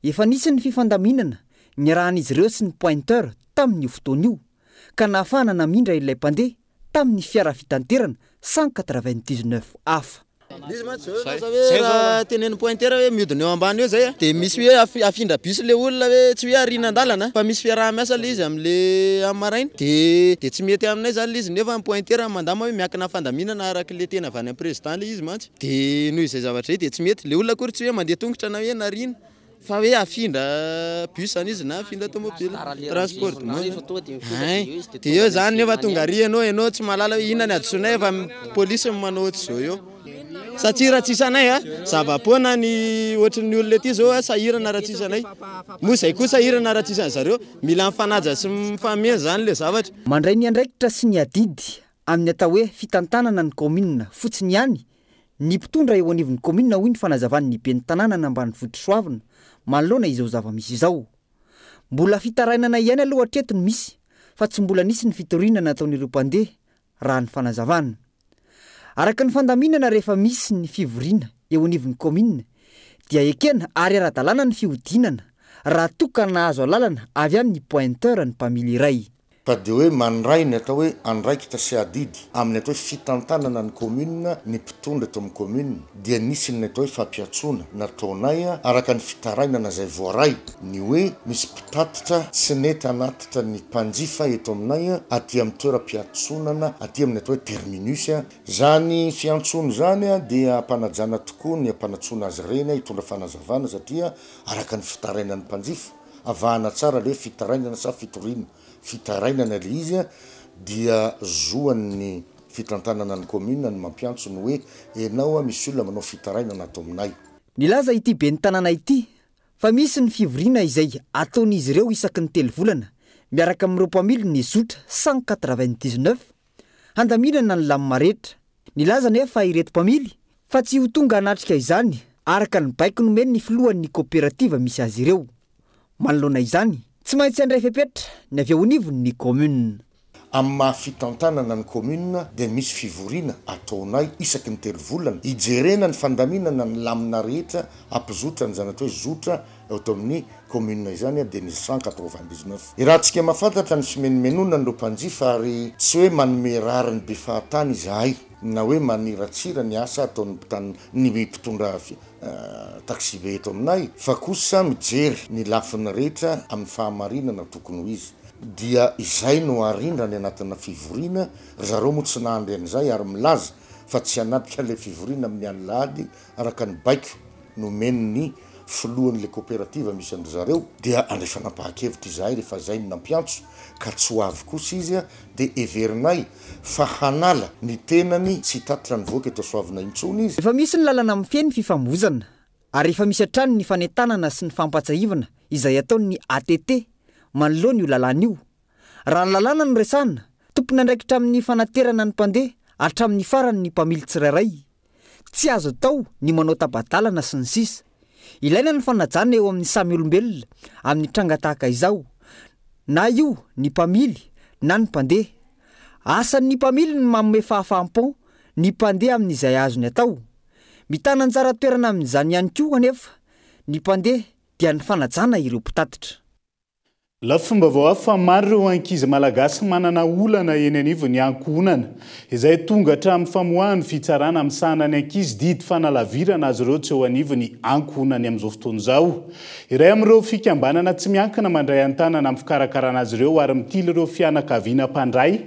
S12: efa nisy ny fifandaminana niarahan'izy ireo sy ny pointeur tamin'io fotoana io. ka nahafahana namindra ilay mpandeha tamin'ny fiara fitanterana 199 hafa.
S21: Izy mantsy zao lasa hoe raha tenenin'ny pointeur hoe mihodina eo ambany eo zay a, de misy hoe afindra bus le olona hoe tsy hoe ariana an-dalana fa misy fiaraha-miasa le izy am'le amin'ny maraina de de tsy mety aminay zany le izy nefa ny pointeur mandama hoe miankina fandaminana araka le teny avy any amin'ny président le izy mantsy de noho izay zavatra izay de tsy mety le olona akory tsy hoe mandeha tongotra na hoe nariana Fa hoe afindra bus zany izy na afindra tomobile, transport du monde. Hein, de eo zany nefa tonga ary ianao, ianao tsy mahalala hoe inona ny hadisoanay fa polisy no manao ohatr'izao eo. Satria raha tsisy anay a, zava-poana ny ohatry ny olona ety zao a, sahirana raha tsisy anay. Moa izay koa sahirana raha tsisy an'zareo. Mila mifanaja sy mifameno zany le zavatra.
S12: Mandray ny andraikitra sy ny adidy amin'ny atao hoe fitantanana ny kaominina fotsiny ihany Ny mpitondra eo anivon'ny kaominina hoy ny fanazavan'ny ben'ny tanànan'Ambanivohitr'i Soavina manoloana izao zava-misy izao. Mbola fitarainana ihany aloha hatreto no misy fa tsy mbola nisy ny fitoriana nataon'ireo mpandeha raha ny fanazavana. Araka ny fandaminana rehefa misy ny fivoriana eo anivon'ny kaominina dia ekena ary ara-dalàna ny fihodinana raha toa ka nahazo alalana avy amin'ny pointeur ny mpamily iray.
S22: Fa dia hoe mandray ny atao hoe andraikitra sy adidy amin'ny atao hoe fitantanana ny commune ny mpitondra eto amin'ny commune dia nisy ny atao hoe fampiantsoana nataonay araka ny fitarainana izay voaray ny hoe misy mpitatitra tsy nety hanatitra ny mpanjifa eto aminay aty amin'ny toeram-piantsonana aty amin'ny atao hoe terminus. Izany fiantsoana izany dia ampanajana tokoa ny ampanantsoana azy ireny hitondra fanazavana satria araka ny fitarainan'ny mpanjifa Avahana tsara le hoe fitarainana sa fitoriana. Fitarainana le izy dia zoan'ny fitantanana ny commune ny mampiantso ny hoe enao misy olona manao fitarainana ato aminay.
S12: Nilaza ity ben'ny tanàna ity fa misy ny fivoriana izay ataon'izy ireo isaky ny telo volana miaraka amin'ireo mpamily ny zotra 199 handaminana ny lamina rehetra. Nilaza anefa ireto mpamily fa tsy ho tonga hanatrika izany araka ny baiko nomen'ny filohan'ny koperativa misy azy ireo. Manoloana izany, tsy maintsy handray fepetra ny avy eo anivon'ny kaominina.
S22: Amin'ny maha fitantanana ny kaominina dia misy fivoriana ataonay isaky ny telo volana hijerena ny fandaminana ny lamina rehetra hampizotra ny zanatro hoe zotra Eto amin'ny commune izany dia ny 199. Iarahantsika mahafantatra ny fimenomenonan'ireo mpanjifa ary tsy hoe manome rariny be fahatany izahay na hoe maniratsira ny asa ataon'ny mpitan ny mpitondra taxibe eto aminay fa kosa mijery ny lafiny rehetra amin'ny fahamarinana tokony ho izy. Dia izay no arindra any anatina fivoriana, ry zareo moa tsy nahandry an'izay ary milaza fa tsy hanatrika ilay fivoriana amin'ny alahady araka ny baiko nomen'ny filohan'ilay koperativa misy an-dry zareo dia handray fanapahan-kevitra izahay rehefa izay no nampiantso ka tsy ho avy kosa izy dia heverinay fa hanala ny tenany tsy hitatitra ny vahoaka eto Soavina intsony izy.
S12: Efa misy ny lalana mifehy ny fifamoizana ary efa misy hatrany ny fanentanana sy ny fampahatsiahivana izay ataon'ny ATT manoloana io lalàna io. Raha ny lalàna no resahana, tompon'andraikitra amin'ny fanaterana ny mpandeha hatramin'ny farany ny mpamily tsirairay. Tsy azo atao ny manao tapa-dalana sy ny sisa Ilaina ny fanajana eo amin'ny samy olombelona amin'ny tranga tahaka izao, na io ny mpamily na ny mpandeha. Asan'ny mpamily ny manome fahafaham-po ny mpandeha amin'izay azony atao. Mitana anjara toerana amin'izany ihany koa anefa ny mpandeha dia ny fanajana ireo mpitatitra.
S6: Lafim-baovao hafa, maro ireo ankizy malagasy manana olana eny anivon'ny ankohonana, izay tonga hatramin'ny famoahan'ny fitsarana misahana ny ankizy didy fanalavirana azy ireo tsy eo anivon'ny ankohonany amin'izao fotoana izao. Iray amin'ireo fikambanana tsy miankina mandray an-tanana amin'ny fikarakarana azy ireo ary mitily ireo fianakaviana mpandray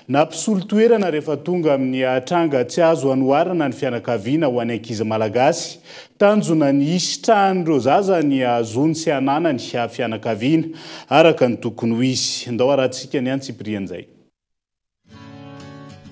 S6: na mpisolo toerana rehefa tonga amin'ny tranga tsy azo anoharana ny fianakaviana ho an'ny ankizy malagasy. Tanjona ny hisitrahan'ireo zaza ny zony sy hananany fianakaviana araka ny tokony ho izy. Ndao harahantsika ny antsipirian'izay.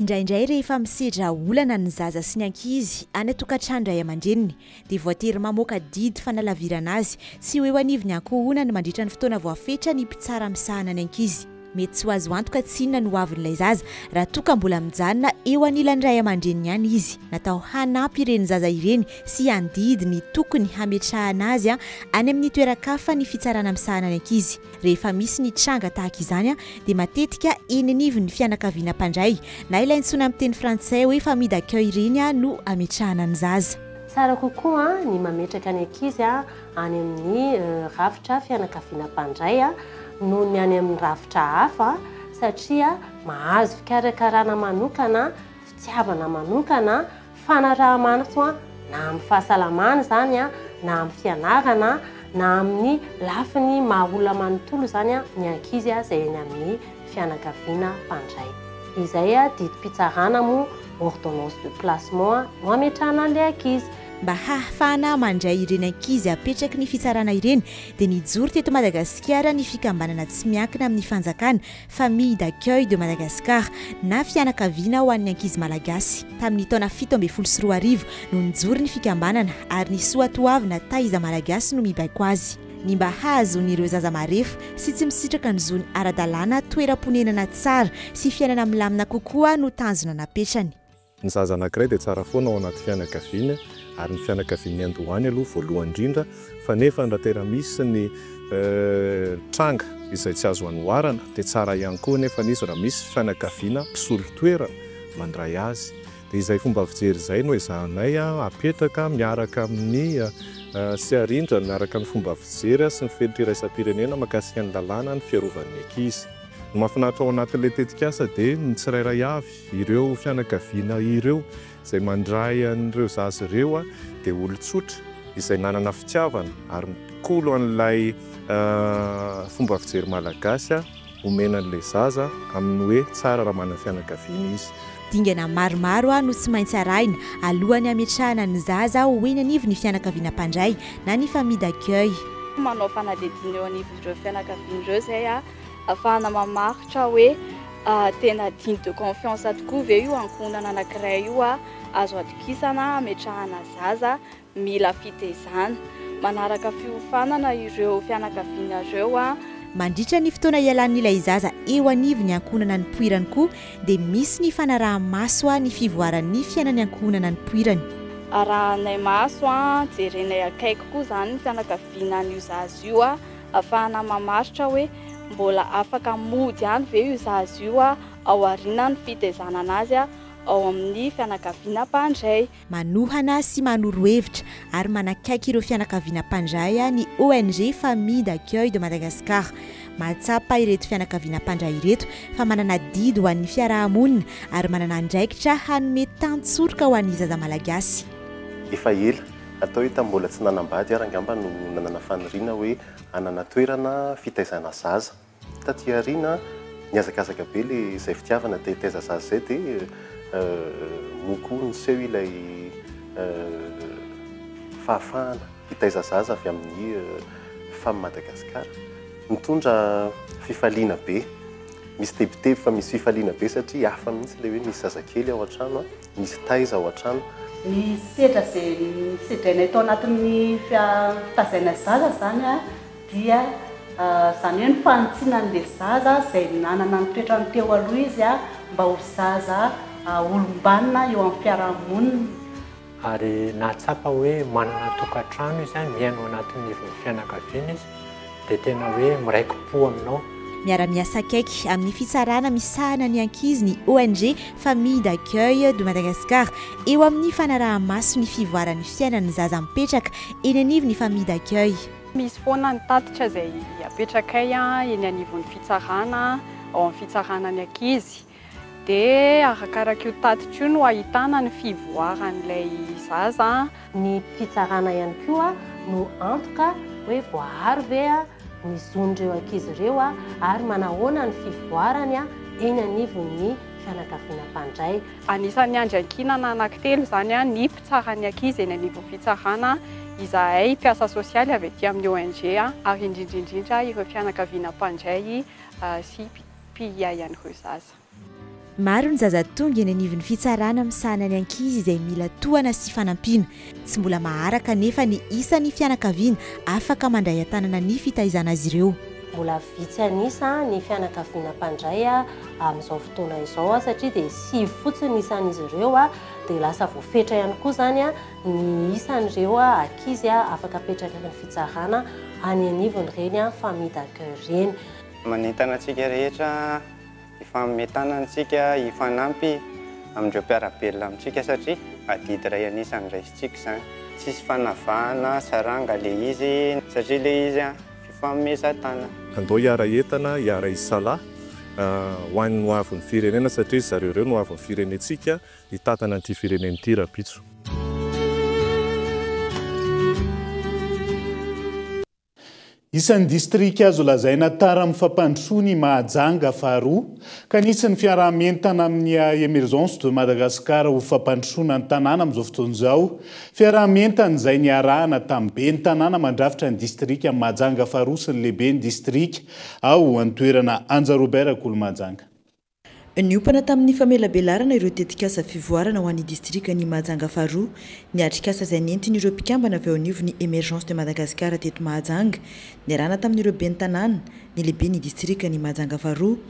S3: Indraindray rehefa misedra olana ny zaza sy ny ankizy any an-tokantranon-dray aman-dreniny dia voatery mamoaka didy fanalavirana azy tsy ho eo anivon'ny ankohonany mandritra ny fotoana voafetra ny mpitsara misahana ny ankizy. Mety tsy ho azo antoka tsinona ny hoavin'ilay zaza raha toa ka mbola mijanona eo anilan'ny ray aman-dreniny ihany izy. Natao hanampy ireny zaza ireny sy handidy ny tokony hametrahana azy any amin'ny toeran-kafa ny fitsarana misahana ny ankizy. Rehefa misy ny tranga tahaka izany dia matetika eny anivon'ny fianakaviana mpandray na ilay antsoina amin'ny teny frantsay hoe famille d'accueil ireny no ametrahana ny zaza.
S7: Tsara kokoa ny mametraka ny ankizy any amin'ny rafitra fianakaviana mpandray noho ny any amin'ny rafitra hafa satria mahazo fikarakarana manokana, fitiavana manokana, fanaraha-maso na amin'ny fahasalamana izany na amin'ny fianarana na amin'ny lafiny maha olona manontolo izany ny ankizy izay eny amin'ny fianakaviana mpandray. Izay didim-pitsarana moa, ordonnance de placement, no ametrahana an'ilay ankizy.
S3: Mba hahafahana mandray ireny ankizy apetraky ny fitsarana ireny dia nijoro teto Madagasikara ny fikambanana tsy miankina amin'ny fanjakana Famille d'accueil de Madagascar na Fianakaviana ho an'ny ankizy malagasy. Tamin'ny taona 2017 no nijoro ny fikambanana ary ny soatoavina Taiza Malagasy no mibaiko azy. Ny mba hahazoan'ireo zaza marefo sy tsy misitraka ny zony ara-dalàna toeram-ponenana tsara sy fiainana milamina kokoa no tanjona napetrany.
S23: Ny zaza anankiray dia tsara foana ao anaty fianakaviany ary ny fianakaviany niandohany aloha voalohany indrindra fa nefa raha tena misy ny tranga izay tsy azo anoharana dia tsara ihany koa nefa izy raha misy fianakaviana mpisolo toerana mandray azy dia izay fomba fijery izay no ezahanay apetraka miaraka amin'ny sy arindra miaraka amin'ny fomba fijery sy ny fenitra iraisam-pirenena mahakasika ny lalàna ny fiarovan'ny ankizy. Ny mahafinaritra ao anatin'ilay tetikasa dia ny tsirairay avy Ireo fianakaviana ireo izay mandray an'ireo zaza ireo dia olon-tsotra izay nanana fitiavana ary mikolo an'ilay fomba fijery malagasy omena an'ilay zaza amin'ny hoe tsara raha manana fianakaviana izy.
S3: Dingana maromaro no tsy maintsy arahina alohan'ny hametrahana ny zaza ho eny anivon'ny fianakaviana mpandray na ny famille d'accueil.
S24: Manao fanadihadiana eo anivon'ireo fianakaviana ireo izay ahafahana mamaritra hoe Tena digne de confiance tokoa ve io ankohonana anankiray io azo atokisana hametrahana zaza mila fitaizana? Manaraka fiofanana ireo fianakaviana ireo.
S3: Mandritra ny fotoana ialan'ilay zaza eo anivon'ny ankohonana nipoirany koa dia misy ny fanaraha-maso ny fivoaran'ny fiainan'ny ankohonana nipoirany.
S24: Arahanay maso, jerenay akaiky koa izany ny fianakaviana an'io zaza io Ahafahana mamaritra hoe mbola afaka mody ihany ve io zaza io ao aorianan'ny fitaizana anazy ao amin'ny fianakaviana mpandray.
S3: Manohana sy manoro hevitra ary manakaiky ireo fianakaviana mpandray ny ONG Famille d'accueil de Madagascar. Mahatsapa ireto fianakaviana mpandray ireto fa manana adidy ho an'ny fiaraha-monina ary manana andraikitra hanome tantsoroka ho an'ny zaza malagasy.
S25: Efa ela Atao hoe tamin'ny mbola tsy nanambady ary angamba no nanana faniriana hoe hanana toerana fitaizana zaza. Taty aoriana, nihazakazaka be ilay izay fitiavana te hitaiza zaza izay dia moa koa niseho ilay fahafahana hitaiza zaza avy amin'ny Femme Madagascar. Nitondra fifaliana be. Misy tebiteby fa misy fifaliana be satria hafa mihitsy ilay hoe misy zazakely ao an-trano. Misy taiza ao an-trano.
S26: Ny sedra izay nosedrainay tao anatin'ny fitazaina zaza izany dia izany hoe ny fanitsiana an'ilay zaza izay nanana ny toetrany teo aloha izy mba ho zaza olom-banona eo amin'ny fiarahamonina.
S27: Ary nahatsapa hoe manana tokantrano izy, miaina ao anatin'ny ivon'ny fianakaviana izy, dia tena hoe miraiki-po aminao.
S3: Miara-miasa akaiky amin'ny fitsarana misahana ny ankizy ny ONG Famille d'accueil de Madagascar eo amin'ny fanaraha-maso ny fivoaran'ny fiainan'ny zaza mipetraka eny anivon'ny famille d'accueil.
S24: Misy foana ny tatitra izay apetrakay eny anivon'ny fitsarana, ao amin'ny fitsarana ny ankizy. Dia arakarak'io tatitra io no ahitana ny fivoaran'ilay zaza.
S7: Ny fitsarana ihany koa no antoka hoe voaaro ve ny zon'ireo ankizy ireo ary manahoana ny fivoarany eny anivon'ny fianakaviana mpandray.
S24: Anisan'ny andry ankinana anankitelo izany ny mpitsara ny ankizy eny anivon'ny fitsarana, izahay mpiasa sosialy avy aty amin'ny ONG ary indrindra indrindra ireo fianakaviana mpandray sy mpiahy an'ireo zaza.
S3: Maro ny zaza tonga eny anivon'ny fitsarana misahana ny ankizy izay mila tohana sy fanampiana. Tsy mbola maharaka anefa ny isan'ny fianakaviana afaka mandray an-tanana ny fitaizana azy ireo.
S7: Mbola vitsy an'isa ny fianakaviana mpandray amin'izao fotoana izao satria dia 9 fotsiny ny isan'izy ireo dia lasa voafetra ihany koa izany ny isan'ireo ankizy afaka apetraky ny fitsarana any anivon'ireny famille d'accueil ireny.
S1: Manentana antsika rehetra hifanome tanana isika, hifanampy amin'ireo mpiara-belona amintsika satria adidy iray anisan'ny raisintsika izany. Tsisy fanavahana saranga ilay izy satria ilay izy fifanomezan-tanana.
S23: Andao hiara-hientana, hiara-hisalahy ho an'ny hoavin'ny firenena satria zareo ireo no hoavin'ny firenentsika, hitantana an'ity firenena ity rahampitso.
S6: Isan'ny distrika azo lazaina tara amin'ny fampandrosoana i Mahajanga faharoa, ka nisy ny fiaraha-mientana amin'ny Emergence de Madagascar ho fampandrosoana ny tanàna amin'izao fotoana izao. Fiaraha-mientana izay niarahana tamin'ny ben'ny tanàna mandrafitra ny distrikan'i Mahajanga faharoa sy ny lehiben'ny distrika ao an-toerana Anja Robert Rakolomahajanga.
S4: Niompana tamin'ny famelabelarana ireo tetikasa fivoarana ho an'ny distrikan'i Mahajanga faharoa ny atrikasa izay nentin'ireo mpikambana avy ao anivon'ny Emergence de Madagascar teto Mahajanga, niarahana tamin'ireo ben'ny tanàna, ny lehiben'ny distrikan'i Mahajanga faharoa,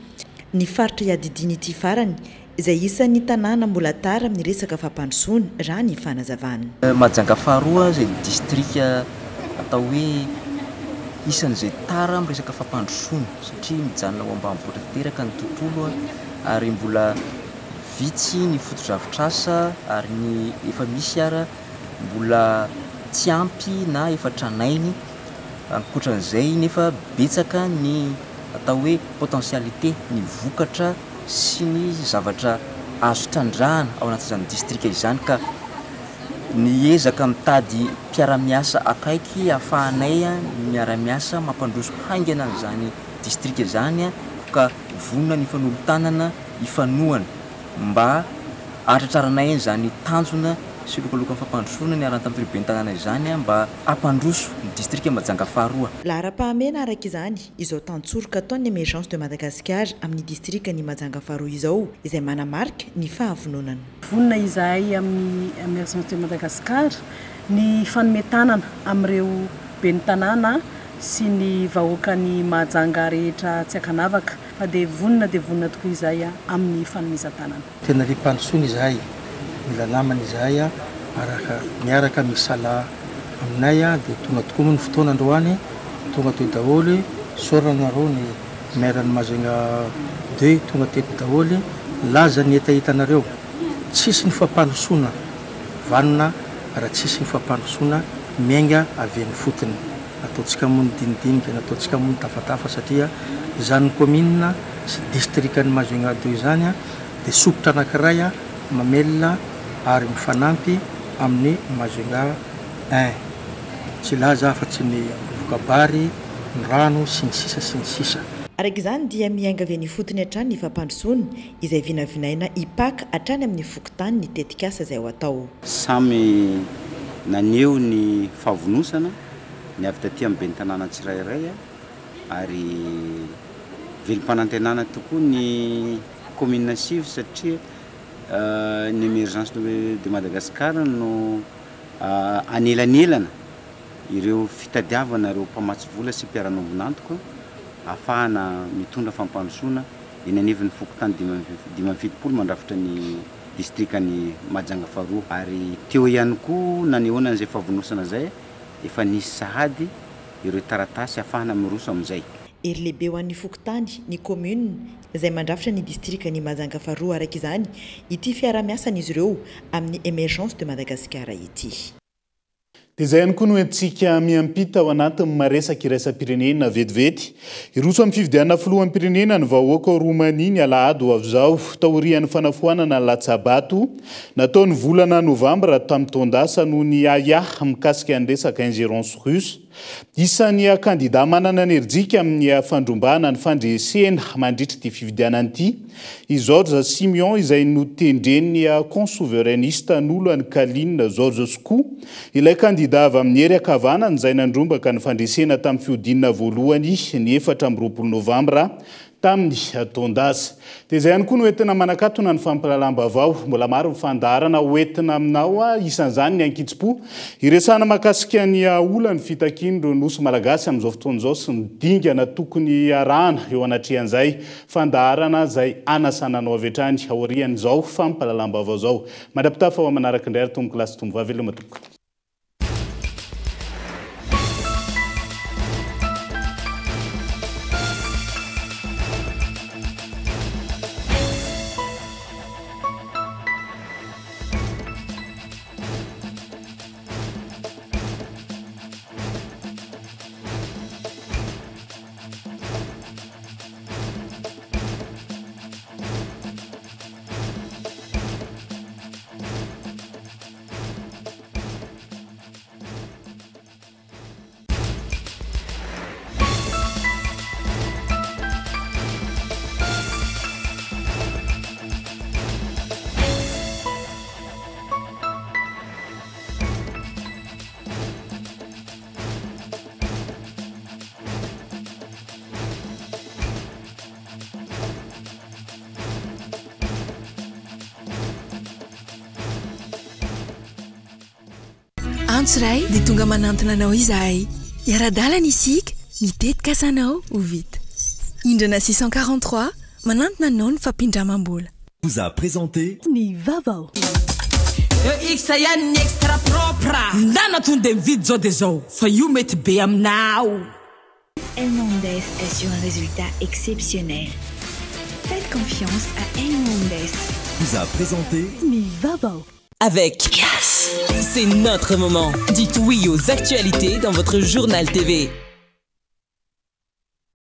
S4: ny faritra iadidian'ity farany, izay isan'ny tanàna mbola tara amin'ny resaka fampandrosoana, raha ny fanazavana.
S8: Mahajanga faharoa izay distrika atao hoe isan'izay tara amin'ny resaka fampandrosoana. satria mijanona ho ambanivohitra tanteraka ny tontolo ary mbola vitsy ny fotodrafitrasa ary ny efa misy ara mbola tsy ampy na efa tranainy, ankoatran'izay nefa betsaka ny atao hoe potentialité, ny vokatra sy ny zavatra azo trandrahana ao anatin'izany distrika izany ka ny ezaka mitady mpiara-miasa akaiky ahafahanay miara-miasa mampandroso haingana an'izany distrika izany ka vonona ny hifanolo-tanana hifanohana mba hahatratraranay an'izany tanjona sy lokalokan'ny fampandrosoana niarahana tamin'ireo ben'ny tanàna izany mba hampandroso ny distrika Mahajanga faharoa.
S4: Laharam-pahamehana araka izany izao tantsoroka ataon'ny Emergence de Madagascar amin'ny distrikan'i Mahajanga faharoa izao izay manamarika ny fahavononana.
S9: Vonona izahay amin'ny Emergence de Madagascar ny hifanome tanana amin'ireo ben'ny tanàna sy ny vahoakan'i Mahajanga rehetra tsy ankanavaka fa dia vonona dia vonona tokoa izahay amin'ny fanomezan-tanana.
S10: Tena liam-pandrosoana izahay, mila namana izahay araka miaraka misalahy aminay dia tonga tokoa moa ny fotoana androany, tonga teo daholo, isaorana anareo ny maire an'i Majunga deux tonga teto daholo nilaza ny hetahetanareo, tsisy ny fampandrosoana vanona raha tsisy ny fampandrosoana miainga avy eny ifotony. Nataontsika moa ny dinidinika, nataontsika moa ny tafatafa satria izany kaominina sy distrikan'i Majunga deux izany dia sopitra anankiray mamelona ary mifanampy amin'ny Majunga un. Tsy hilaza afa-tsy ny voka-bary, ny rano, sy ny sisa sy ny sisa.
S4: Araka izany dia miainga avy any ifotony hatrany ny fampandrosoana, izay vinavinaina hipaka hatrany amin'ny fokontany ny tetikasa izay ho atao.
S11: Samy naneho ny fahavonosana ny avy taty amin'ny ben'ny tanàna tsirairay ary velom-panantenana tokoa ny kaominina sivy satria ny Emergence de Madagascar no anelanelana ireo fitadiavana ireo mpamatsy vola sy mpiara-miombon'antoka ahafahana mitondra fampandrosoana eny anivon'ny fokontany 75 mandrafitra ny distrikan'i Mahajanga faharoa ary teo ihany koa nanehoana an'izay fahavonosana izay efa nisy sahady ireo taratasy ahafahana miroso amin'izay.
S4: Hery lehibe ho an'ny fokontany, ny commune, izay mandrafitra ny distrikan'i Mahajanga faharoa araka izany ity fiaraha-miasan'izy ireo amin'ny Emergence de Madagascar ity.
S6: Dia izay ihany koa no entintsika miampita ao anatin'ny maresaka iraisam-pirenena vetivety. Hiroso amin'ny fifidianana filoham-pirenena ny vahoaka ao Roumanie ny alahady ho avy izao, taorian'ny fanafoanana ny latsa-bato natao ny volana novambra tamin'ny taon-dasa noho ny ahiahy mikasika ny resaka ingérence russe. Isan'ny kandida manana ny herijika amin'ny fandrombahana ny fandresena mandritra ity fifidianana ity i George Simion izay notendren'ny Camp Souverainiste hanolo an'i Calin Georgescu, ilay kandida avy amin'ny hery ankavanana izay nandrombaka ny fandresena tamin'ny fihodinana voalohany ny 24 novambra tamin'ny taon-dasa. Dia izay ihany koa no entina manakatona ny fampahalalam-baovao. Mbola maro ny fandaharana ho entina aminao, isan'izany ny ankitsipo hiresahana mahakasika ny olan'ny fitakian'ireo nosy malagasy amin'izao fotoana izao sy ny dingana tokony harahana eo anatrehan'izay fandaharana izay hanasana anao avy hatrany aorian'izao fampahalalam-baovao izao. Mandra-pitafa ho amin'ny manaraka indray ary tompokolahy sy tompovavy veloma tompoko.
S2: Antso iray dia tonga manantona anao izahay. Hiara-dalana isika, ny tetikasanao ho vita. Indrana 643, manantona anao ny fampindramam-bola.
S5: Vous a présenté.
S2: Ny vaovao.
S13: EX ihany ny extra propre. Ndana tonde mividy zao de zao fa io mety be aminao.
S14: Elmondes assure un résultat exceptionnel. Faites confiance à Elmondes.
S5: Vous a présenté.
S2: Ny vaovao.
S15: Avec Yes. C'est notre moment. Dites oui aux actualités dans votre journal TV.